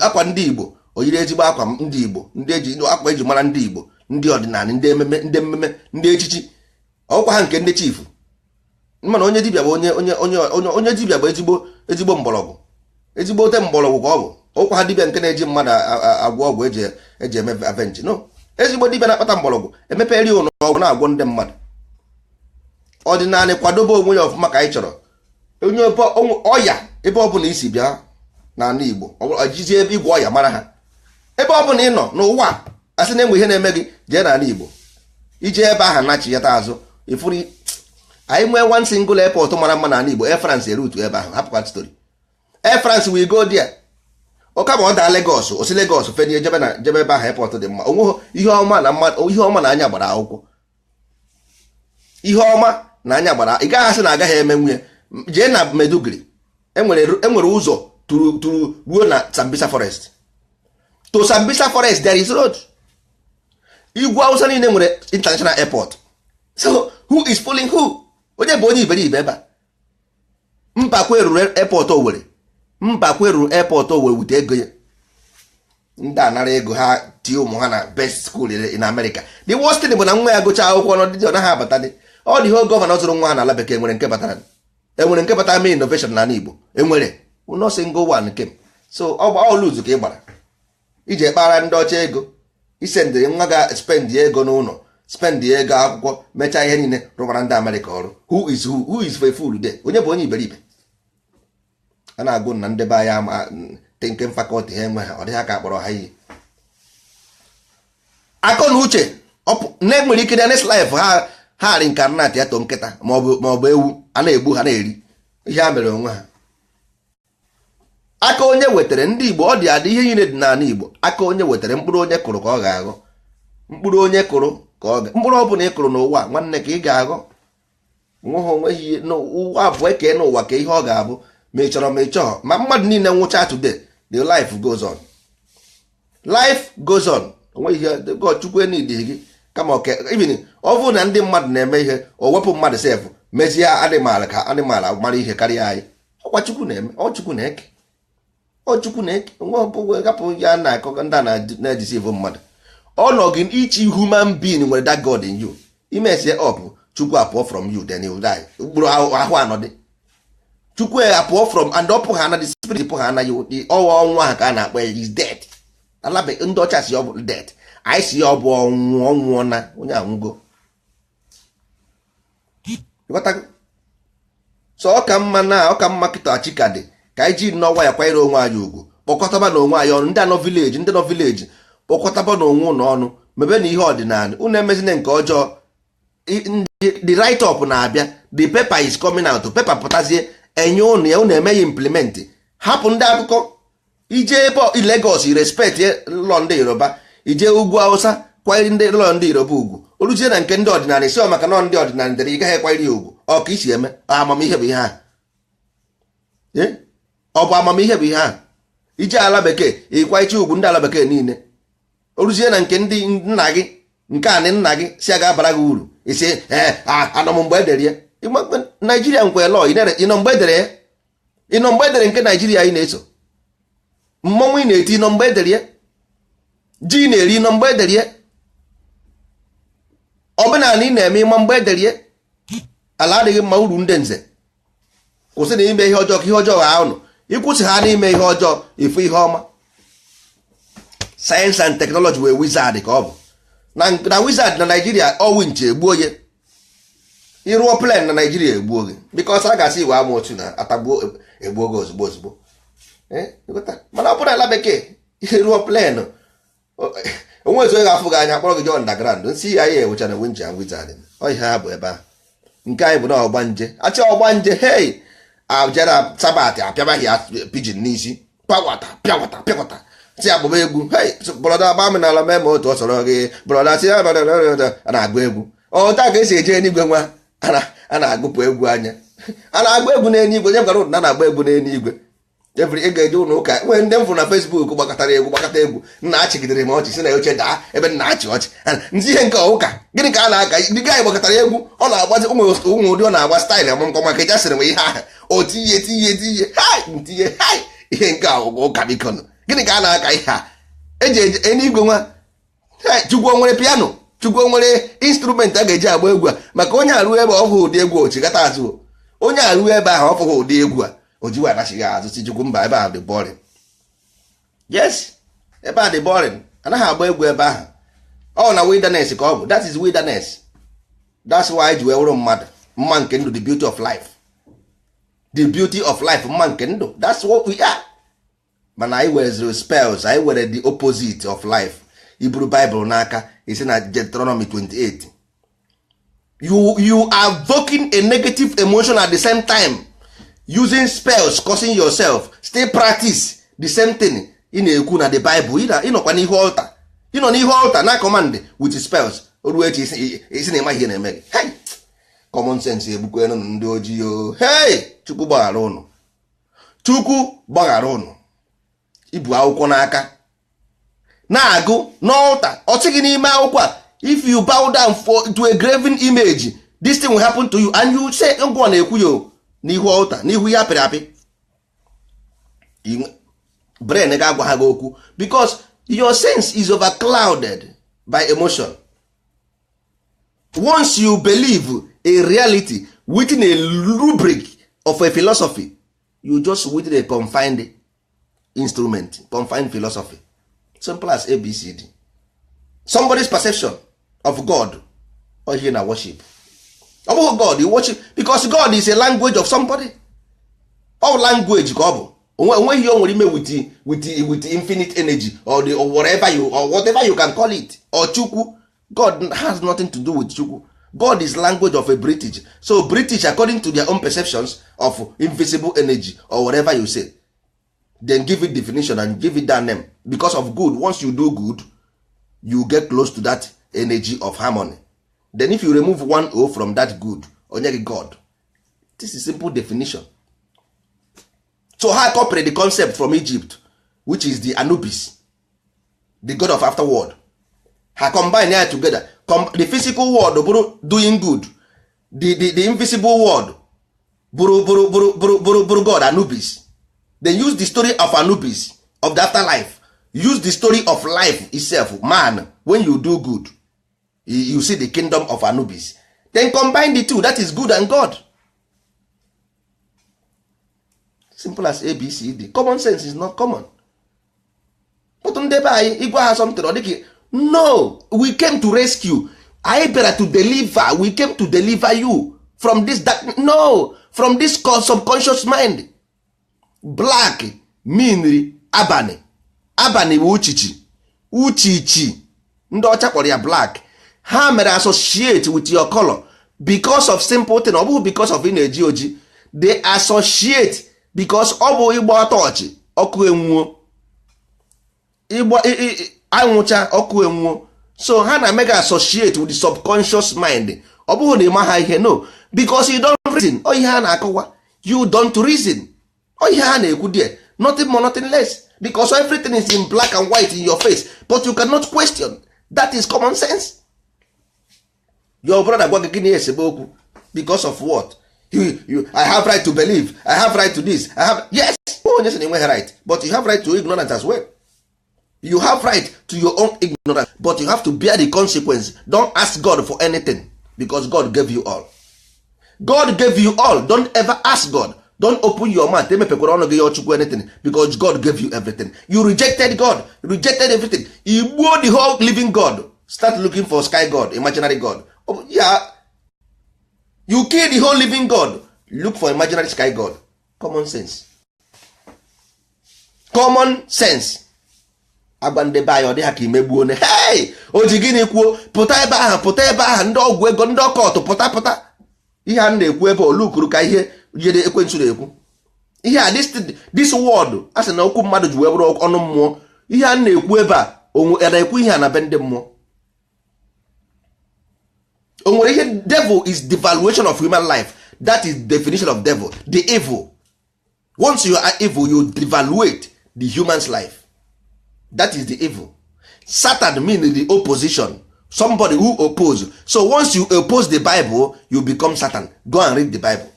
A: akwa ndị Igbo, o yiri ezigbo akwa ndị Igbo, ndị eji akwa eji mara ndị Igbo, ndị ọdịnala, ndị ememe, ndị mmemme, ndị echichi, ọkwa ha nke ndị chief. Mana onye dibịa bụ onye onye onye onye onye dibịa bụ ezigbo ezigbo mgbọrọgwụ, ezigbo ote mgbọrọgwụ ka ọ bụ. Ọkwa ha dibịa nke na-eji mmadụ agwọ ọgwụ eji eme avenge no. Ezigbo dibịa na-akpata mgbọrọgwụ, emepere ụlọ ọgwụ na-agwọ ndị mmadụ. Ọdịnala kwadobe onwe ya ọfụma ka anyị chọrọ. Onye ọya, ebe ọ bụla isi bịa. N'ala Igbo jizie ebe igwe ọya mara ha. Ebe ọ bụla ị nọ n'ụwa, asị na enwe ihe na-eme gị, jee n'ala Igbo, ije ebe ahụ nachiyata azụ, ifuru anyị nwee one single airport mara mma n'ala Igbo. Air France erutu ebe ahụ, hapụkwa story. Air France we go there. Ụka ma ọ daa Lagos, osi Lagos fenie jebe na jebe ebe ahụ airport dị mma. Onweghị ihe ọma na mmadụ, ihe ọma na anya gbara akwụkwọ, ihe ọma na anya gbara. Ị gaghị asị na agaghị eme nwunye. Jee na Maiduguri, enwere ụzọ turu turu ruo na Sambisa Forest. To Sambisa Forest there is road. Igwe Hausa niile nwere international airport. So who is fooling who? Onye bụ onye iberibe ebe a? Mbakwe ruru airport Owerri, Mbakwe ruru airport Owerri wute ego ya. Ndị anara ego ha tie ụmụ ha na best school in America. The worst thing bụ na nwa ya gụchaa akwụkwọ n'ọdịdị, ọ naghị abata. Dị ọ dị ihe governor zụrụ nwa ha n'ala bekee nwere nke batara, enwere nke batara mee innovation n'ala Igbo. Enwere no single one came. So ọ lose ka ị gbara iji kpara ndị ọcha ego, isendịrị nwa ga spend ego n'ụlọ, spend ego akwụkwọ, mechaa ihe niile, rụbara ndị Amerịka ọrụ. Who is who? Who is for a fool there? Onye bụ onye iberibe? A na-agụ na ndebe anyị ama thinking faculty ha enwe ha, ọ dịghị ka akpọrọ ha iyi akọ na uche na nwere ike na next life ha ha reincarnate ya to nkịta maọbụ ewu a na-egbu ha na-eri ihe ha mere onwe ha. Aka onye wetara ndị Igbo, ọ dị adị, ihe niile dị n'ala Igbo. Aka onye wetara, mkpụrụ onye kụrụ ka ọ ga-aghọ. Mkpụrụ onye kụrụ ka ọ ga, mkpụrụ ọ bụla ị kụrụ n'ụwa, nwanne, ka ị ga-aghọ. Nweghị onweghị n'ụwa abụọ eke n'ụwa ka ihe ọ ga-abụ, ma ị chọrọ ma ị chọghọ. Ma mmadụ niile nwụcha today, the life goes on, life goes on. Onweghị ihe God Chukwu enidi gị kama oke. Even ọ bụrụ na ndị mmadụ na-eme ihe, o wepụ mmadụ sef, mezie animal ka animal mara ihe karịa anyị. Ọkwa Chukwu na-eme, ọ Chukwu na-eke, ọ Chukwu na-eke nwe ọbụ. Ya na-akọ ndị a na-edeceive mmadụ. Ọnọgị each human being nwere that God in you. Imesie up, Chukwu apụọ from you, then you die. Mkpụrụ ahụ anọdị, Chukwu apụọ from and ọpụ ha na the spirit pụ ha anaghị ọnwa ọnwụ ahụ ka a na-akpọ ya is dead. Alabe ndị ọcha si ọ bụ dead, anyị si ọ bụ ọnwụ, ọnwụọ na onye anwụgo. Ịghọtago? So ọ ka mma na ọ ka mma kịta chika dị ka anyị ji nnọọ nwayọ kwanyere onwe anyị ugwu, kpọkọtaba na onwe anyị ọnụ. Ndị anọ village, ndị nọ village, kpọkọtaba na onwe ụnụ ọnụ, mebe na ihe ọdịnala unu. Emezina nke ọjọọ. The write up na-abịa, the paper is coming out. Paper pụtazie, enye ụnụ ya, unu emeghị implement. Hapụ ndị akụkọ. Ije ebe Lagos, respect law ndị Yoruba. Ije ugwu Hausa, kwanyere ndị law ndị Yoruba ugwu. Oruzie na nke ndị ọdịnala, isi ọ maka nọ ndị ọdịnala dere, ị gaghị ekwanyere ya ugwu. Ọ ka isi eme amamihe bụ ihe ahụ? Ọ bụ amamihe bụ ihe ahụ? Ije ala bekee, ịkwaicha ugwu ndị ala bekee niile. Oruzie na nke ndị nna gị, nke anị nna gị si a ga-abara gị uru, isi ee, anọ m mgbe edere ya. Naijiria nkwe law, ịnọ mgbe edere ya? Ịnọ mgbe edere nke Naijiria ị na-eso? Mmọnwụ ị na-eti, ịnọ mgbe edere ya? Ji ị na-eri, ịnọ mgbe edere ya? Omenala ị na-eme, ịma mgbe edere ya? Ala adịghị mma uru. Ndị nze, kwụsị na ime ihe ọjọọ, ka ihe ọjọọ ghaa ụnụ. Ịkwụsị ha n'ime ihe ọjọọ, ịfụ ihe ọma. Science and technology wee wizard ka ọ bụ na wizard na Naijiria. Ọwụ nche egbuo ya. Ịrụọ plane na Naijiria, egbuo gị, because a ga-asị iwe ama otu na atagbuo, egbuo gị ozugbo ozugbo. Mana ọ bụrụ ala bekee, ịrụọ plane, onwe ezu ga-afụ gị anya, kpọrọ gị jee underground. Nsị ya ya ewechara winch and wizard. Ọ ihe ha bụ ebe ahụ. Nke anyị bụ na ọgbanje achị ọgbanje. Hei, ajara Sabbath, apịabaghị ya pidgin n'isi, pịawata pịawata pịawata, si agbaba egwu. Hei brother, gba m n'ala, mee ma otu ọ sọrọ gị, brother. Si a na-agụ egwu otu a ka esi eje eluigwe. Nwa a na-agụpụ egwu anya, a na-agba egwu n'eluigwe. Nye gwara ụnụ na na-agba egwu n'eluigwe. Every ị ga-eje ụlọ ụka, nwee ndị m fụrụ na Facebook gbakọtara egwu, gbakọta egwu. Nna, achịgidere m ọchị, si na oche daa ebe nna achị ọchị. Nzi ihe nke ụka gịnị ka a na-aka? Ndị gaanyị gbakọtara egwu, ọ na-agbazi ụmụ ụmụ ụdị, ọ na-agba style amụmkọ maka ịja sịrị m ihe ahụ o tinye tinye tinye hai ntinye hai ihe nke a ụka. Biko nụ, gịnị ka a na-aka ihe a eji eje eluigwe? Nwa Chukwu o nwere piano? Chukwu o nwere instrument a ga-eji agba egwu a? Maka onye arụ ebe ọ fụghị ụdị egwu, ochigata azụ. Onye arụ ebe ahụ ọ fụghị ụdị egwu a, o jiwa anachighị azụ, si Chukwu mba, ebe ahụ dị boring. Yes, ebe a dị boring, anaghị agba egwu ebe ahụ. Ọ na wilderness ka ọ bụ. That is wilderness. That's why ji wee wụrụ mmadụ mma nke ndụ, the beauty of life, the beauty of life, mma nke ndụ. That's what we are. Mana anyị were spells, anyị were the opposite of life. Iburu Bible n'aka, isi na Deuteronomy 28, you are evoking a negative emotion, at the same time using spells, causing yourself still practice the same thing ị na-ekwu na the Bible. Ịnọkwa n'ihu altar, ịnọ n'ihu altar na command with spells. Ruo echi, isi na ịma ihe na-eme gị. Hey! Common sense egbukwenụ ndị ojii o. Hey, Chukwu gbaghara ụnụ, Chukwu gbaghara ụnụ. Ibu akwụkwọ n'aka na-agụ n'altar, ọ sị gị n'ime akwụkwọ a, if you bow down for to a graven image, this thing will happen to you, and you say ngwa na-ekwu ya n'ihu altar, n'ihu ihe apịrị apị. Brain ga-agwa ha gị okwu because your sense is overclouded by emotion. Once you believe a reality within a rubric of a philosophy, you just within a confined instrument, confined philosophy. Simple as ABCD. Somebody's perception of God or ihe na worship, ọ bụghị God you worship, because God is a language of somebody. All language ka ọ bụ. Onweghị ihe o nwere ime with infinite energy or the, or whatever you, or whatever you can call it, or Chukwu. God has nothing to do with Chukwu. God is language of a British. So British, according to their own perceptions of invisible energy or whatever you say, then give it definition and give it that name because of good. Once you do good, you get close to that energy of harmony. Then if you remove one O from that good, onye gị God. This is simple definition. So ha copied the concept from Egypt, which is the Anubis, the god of afterworld. Ha combine ya together. The physical world bụrụ doing good, the invisible world bụrụ god Anubis. They use the story of Anubis of the afterlife, use the story of life itself. Man, when you do good, you see the kingdom of Anubis. Then combine the two, that is good and God. Simple as ABCD. Common sense is not common, but ndị be anyị, ịgwa ha something, ọ dịka no. We came to rescue. Anyị bịara to deliver. We came to deliver you from this dark, no, from this subconscious mind. Black mean abalị. Abalị bụ uchichi. Uchichi ndị ọcha kpọrọ ya black. Ha mere associate with your color because of simple thing. Ọ bụghị because of ị na-eji oji. They associate because ọ bụ ịgba tọọchị, ọkụ enwuo. Ịgba anwụcha, ọkụ enwuo. So ha na mega associate with the subconscious mind. Ọ bụghị na ịma ha ihe, no, because you don't reason. Ọ ihe ha na-akọwa, you don't reason. Ọ ihe ha na-ekwu there, nothing more, nothing less, because everything is in black and white in your face, but you cannot question. That is common sense. Your brother gwa gị gịnị, esebe okwu because of what? I have right to believe, I have right to this, I have. Yes, onye sị na enweghị right? But you have right to ignorance as well. You have right to your own ignorance, but you have to bear the consequence. Don't ask God for anything, because God gave you all. God gave you all. Don't ever ask God. Don't open your mouth, emepekwara ọnụ gị ya Chukwu anything, because God gave you everything. You rejected God, rejected everything. Igbuo the whole living God, start looking for sky god, imaginary god. Oh, yeah. You kill the whole living God, look for imaginary sky god. Common sense, common sense. Agwa ndị be anyị, ọ dị ha ka imegbuo ne. Hey, o ji gịnị kwuo? Pụta ebe ahụ, pụta ebe ahụ, ndị ọgwụ ego, ndị ọkọtụ, pụta, pụta. Ihe a na-ekwu ebe olukuru ka ihe jide ekwensu na-ekwu ihe a. This word a sị na okwu mmadụ ji wee bụrụ ọnụ mmụọ. Ihe a na-ekwu ebe a, onwe na-ekwu ihe a na be ndị mmụọ, o nwere ihe. Devil is devaluation of human life. That is definition of devil, the evil. Once you are evil, you devaluate the human's life. That is the evil. Satan mean the opposition, somebody who oppose. So once you oppose the Bible, you become Satan. Go and read the Bible.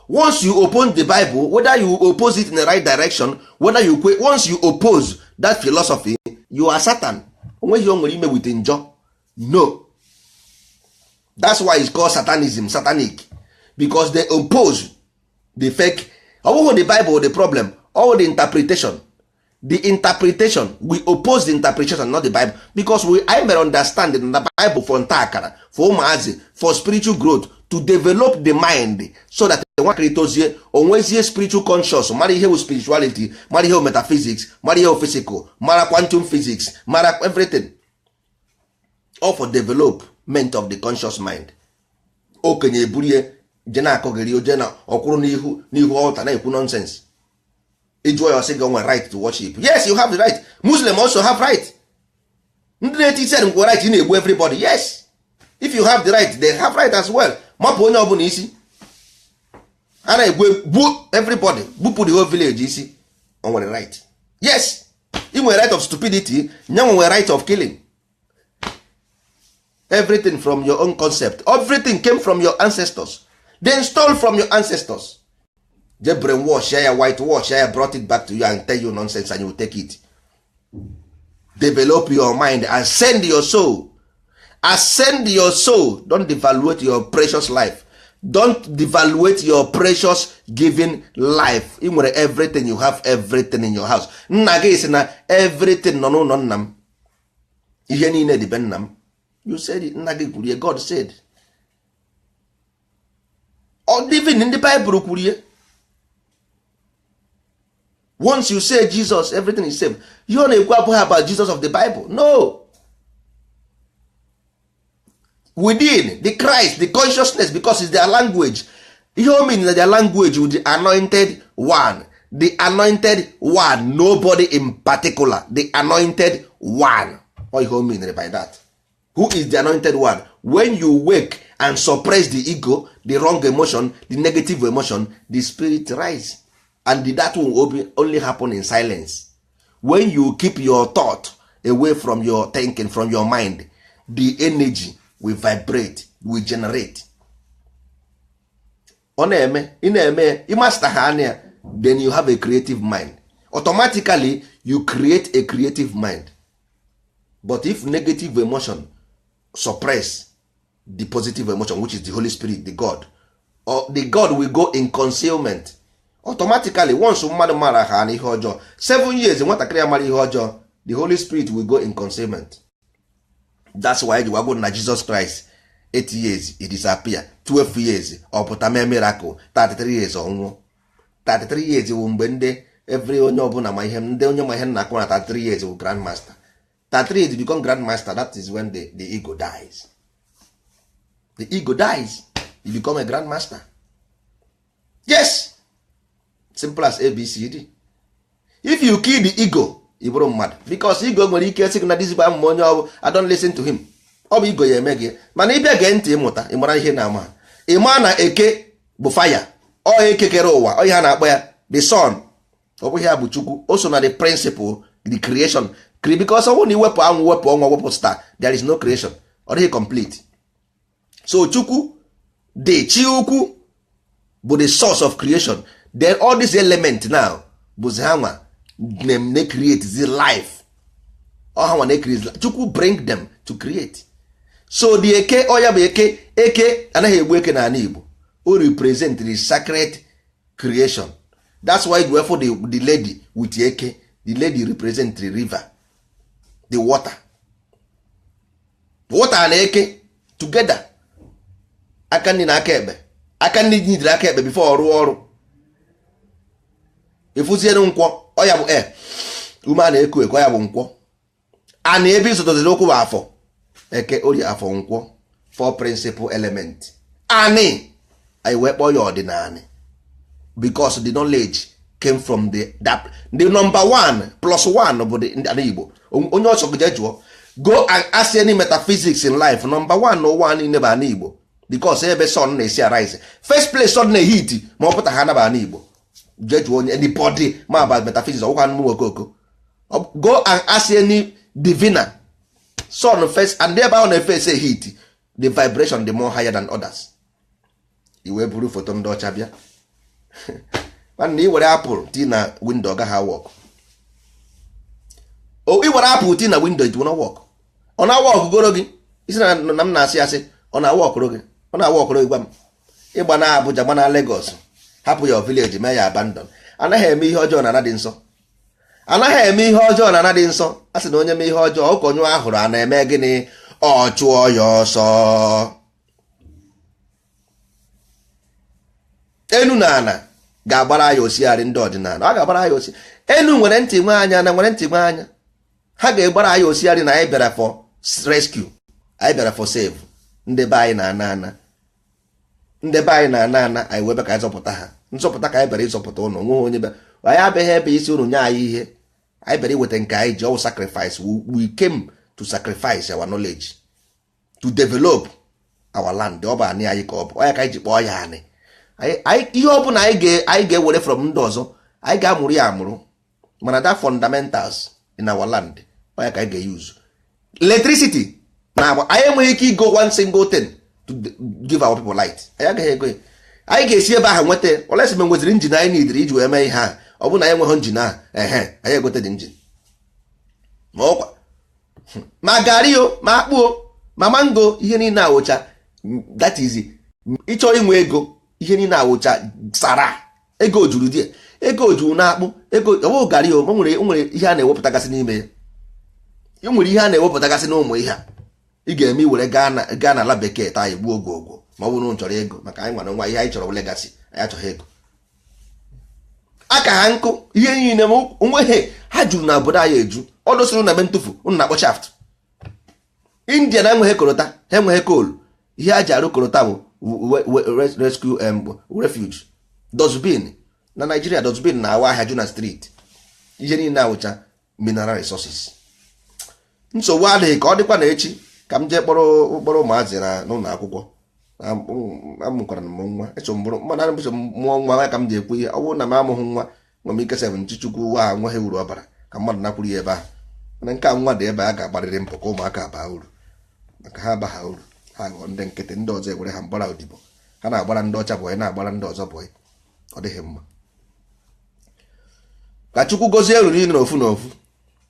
A: Once you oppose the Bible, whether you oppose it in the right direction, whether you once you oppose that philosophy, you are Satan. Onweghị o nwere ime with njọ, no. That's why it's called satanism, satanic, because they oppose the fake. Ọ bụghị the Bible the problem, all the interpretation, the interpretation. We oppose the interpretation, not the Bible, because we I mere understand na the Bible for nta akara, for ụmụazị, for spiritual growth, to To develop the mind so that nwatakịrị tozie, onwezie spiritual conscious, mara ihe bụ spirituality, mara ihe bụ metaphysics, mara ihe bụ physical, mara quantum physics, mara everything, all for development of the conscious mind. Okenye eburie je na-akọgịrị, oje na ọkwụrụ n'ihu n'ihu altar na-ekwu nonsense. Ịjụọ ya, ọsị gị nwere right to worship. Yes, you have the right. Muslim also have right. Ndị na-eti isi nwere right ị na-egbu everybody. Yes, if you have the right, they have right as well. Mapụ onye ọbụla isi a na-egbu, gbuo everybody, gbupụ the whole village isi, o nwere right. Yes, ị nwere right of stupidity, nyanwe nwere right of killing. Everything from your own concept. Everything came from your ancestors, then stole from your ancestors, je brainwash ya, white wash ya, brought it back to you and tell you nonsense, and you take it. Develop your mind and send your soul, ascend your soul. Don't devaluate your precious life. Don't devaluate your precious given life. Ị nwere everything. You have everything in your house. Nna gị sị na everything nọ n'ụlọ nna m, ihe niile dị be nna m. You said it. Nna gị kwuru ya. God said. Ọ even ndị Bible kwuru ya. Once you say Jesus, everything is safe. Ihe ọ na-ekwu abụghị about Jesus of the Bible, no. Within the Christ, the consciousness, because it's their language. Ihe o mean na their language with the anointed one, the anointed one, nobody in particular, the anointed one. Ọ ihe o mean by that. Who is the anointed one? When you wake and suppress the ego, the wrong emotion, the negative emotion, the spirit rise, and that will only happen in silence. When you keep your thought away from your thinking, from your mind, the energy will vibrate, will generate. Ọ na-eme, ị na-eme, ị master ha anya, then you have a creative mind. Automatically you create a creative mind. But if negative emotion suppress the positive emotion, which is the Holy Spirit, the God, or the God will go in concealment automatically. Once mmadụ mara ha na ihe ọjọọ, 7 years nwatakịrị ya mara ihe ọjọọ, the Holy Spirit will go in concealment. That's why ji wagwo na Jesus Christ, 8 years he disappear, 12 years ọ pụta mee miracle, 33 years ọ nwụọ. 33 years bụ mgbe ndị every onye ọbụla ma ihe, ndị onye ma ihe nna akụ na 33 years bụ grandmaster. 33 years become grandmaster. That is when the ego dies. The ego dies, you become a grandmaster. Yes, simple as ABCD. If you kill the ego, ị bụrụ mmadụ, because ego nwere ike sị gị na dizigbo amụma onye ọ bụ, I don't listen to him. Ọ bụ ego ya eme gị. Mana ịbịa gee ntị, ịmụta, ị mara ihe na-ama. Ị maa na eke bụ fire, ọ eke kere ụwa, ọ ihe a na-akpọ ya the sun. Ọ bụghị ya bụ Chukwu. O so na the principle, the creation, because ọ bụrụ na iwepụ anwụ, wepụ ọnwa, wepụ star, there is no creation. Ọ dịghị complete. So Chukwu dị, chi ukwu bụ the source of creation. Then all these element now bụzi ha nwa na create the life. Ọ ha nwa na create. Chukwu bring them to create. So the eke, ọ ya bụ eke. Eke anaghị egbu eke n'ala Igbo. O represent the sacred creation. That's why you for the lady with eke. The lady represent the river, the water, water na eke together. Aka nri na aka ekpe. Aka nri nyidere aka ekpe before ọ rụọ ọrụ. Ịfụziere nkwọ, ọ ya bụ e ume a na-eku eku, ọ ya bụ nkwọ a na ebe ịzụtaziri ụkwụ bụ afọ. Eke, orie, afọ, nkwọ, four principal element. Ani anyị wee kpọọ ya ọdịnala because the knowledge came from the that, the number one plus one bụ the ndị Igbo. Onye ọsọ gị jee jụọ, go and ask any metaphysics in life, number one n'ụwa niile bụ ana Igbo, because ebe sun na-esi arise, first place sun na-ehit ma ọ pụta ha naba ana Igbo. Jee jụọ onye, anybody ma about metaphysics, ọgwụkwa nụ okoko. Go and ask any diviner. Sun first, and ebe ahụ na-efe ese heat, the vibration the more higher than others. I wee buru foto ndị ọcha bịa. Nwanne, i were apple tii na window, ọ gaghị work. O i were apple tii na window, it will not work. Ọ na-awork goro gị isi na m na-asị asị. Ọ na-aworkụrụ gị? Ọ na-aworkụrụ gị? Gwa m. Ịgba na Abuja, gba na Lagos, hapụ ya village, mee ya abandon. Anaghị eme ihe ọjọọ na ana dị nsọ. Anaghị eme ihe ọjọọ na ana dị nsọ. A sị na onye mee ihe ọjọọ, ụkọnyụ ahụrụ a na-eme gịnị? Ọ chụọ ya ọsọ. Enu na ana ga-agbara ya osighari. Ndị ọdịnala, ọ ga-agbara ya osi. Enu nwere ntị nwe anya, na nwere ntị nwe anya. Ha ga-egbara ya osighari na anyị bịara for rescue, anyị bịara for save. Ndị be anyị na-ana ana, ndị be anyị na-ana ana, anyị wee bịa ka anyị zọpụta ha. Nzọpụta ka anyị bịara ịzọpụta ụnụ. Nweghị onye bịa. Anyị abịaghị ebe isi ụnụ nye anyị ihe. Anyị bịara iweta nke anyị ji ọwụ sacrifice. We came to sacrifice our knowledge to develop our land. Ọ bụ anị anyị ka ọ bụ ọ ya ka anyị ji kpọọ ya anị. Ihe ọ bụla anyị ga-ewere from ndị ọzọ, anyị ga-amụrụ ya amụrụ, mana that fundamentals in our land, ọ ya ka anyị ga-use. Electricity na anyị enweghị ike igo one single thing to give our people light. Anyị agaghị ego ya. Anyị ga-esi ebe ahụ nweta olesi ma nweziri engine anyị nidiri iji wee mee ihe ahụ. Ọ bụrụ na anyị enweghị engine ahụ, ehe, anyị egote dị engine, ma ọkwa ma garị o, ma akpụ o, ma mango, ihe niile awụcha. That is, ịchọ inwe ego, ihe niile awụcha sara ego juru die, ego juru na akpụ, ego ọ bụghị garị o. O nwere ihe a na-ewepụtagasị n'ime ya. E nwere ihe a na-ewepụtagasị n'ụmụ ihe a ị ga-eme iwere gaa n'ala bekee taa egbuo oge ogwo, ma ọ bụrụ na unu chọrọ ego. Maka anyị nwere nwa, ihe anyị chọrọ legacy. Anyị achọghị ego aka ha nkụ. Ihe niile ma onweghị ha juru na obodo anyị eju. Ọ dosiri na ebe ntụfu unu na-akpọ shaft. India na enweghị coal tar, ha enweghị coal. Ihe a ji arụ coal tar bụ rescue refuge dustbin. Na Nigeria, dustbin na-awa ahịa ju na street. Ihe niile awụcha mineral resources. Nsogbu adịghị, ka ọ dịkwa na echi ka m jee kpọrọ ụmụazị na n'ụlọ akwụkwọ. Amụkwara m nwa, eso m bụrụ mmadụ, eso m mụọ nwa ya ka m ji ekwu ihe. Ọ bụrụ na m amụghị nwa, nwere m ike sef nchichukwu nwa ha nweghị uru ọ bara ka mmadụ nakwuru ya ebe ahụ. Mana nke a, nwa dị ebe a, ga-agbarịrị mbọ ka ụmụaka baa uru, maka ha abaha uru, ha ghọọ ndị nkịtị, ndị ọzọ ewere ha mgbara odibo. Ha na-agbara ndị ọcha bọyị, na-agbara ndị ọzọ bọyị. Ọ dịghị mma. Ka Chukwu gozie elu niile n'ofu n'ofu.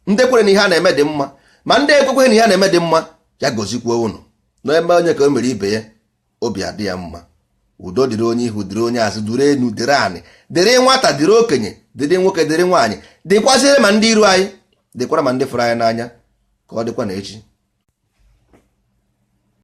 A: Ndị kwere na ihe a na-eme dị mma, ma ndị ekwekweghị na ihe a na-eme dị mma, ya gozikwuo unu. N'eme onye ka o mere ibe ya, obi adị ya mma. Udo dịrị onye ihu, dịrị onye azụ, dịrị enu, dịrị anị, dịrị nwata, dịrị okenye, dịrị nwoke, dịrị nwaanyị, dịkwazịrị ma ndị iro anyị, dịkwara ma ndị fụrụ anyị n'anya. Ka ọ dịkwa na echi.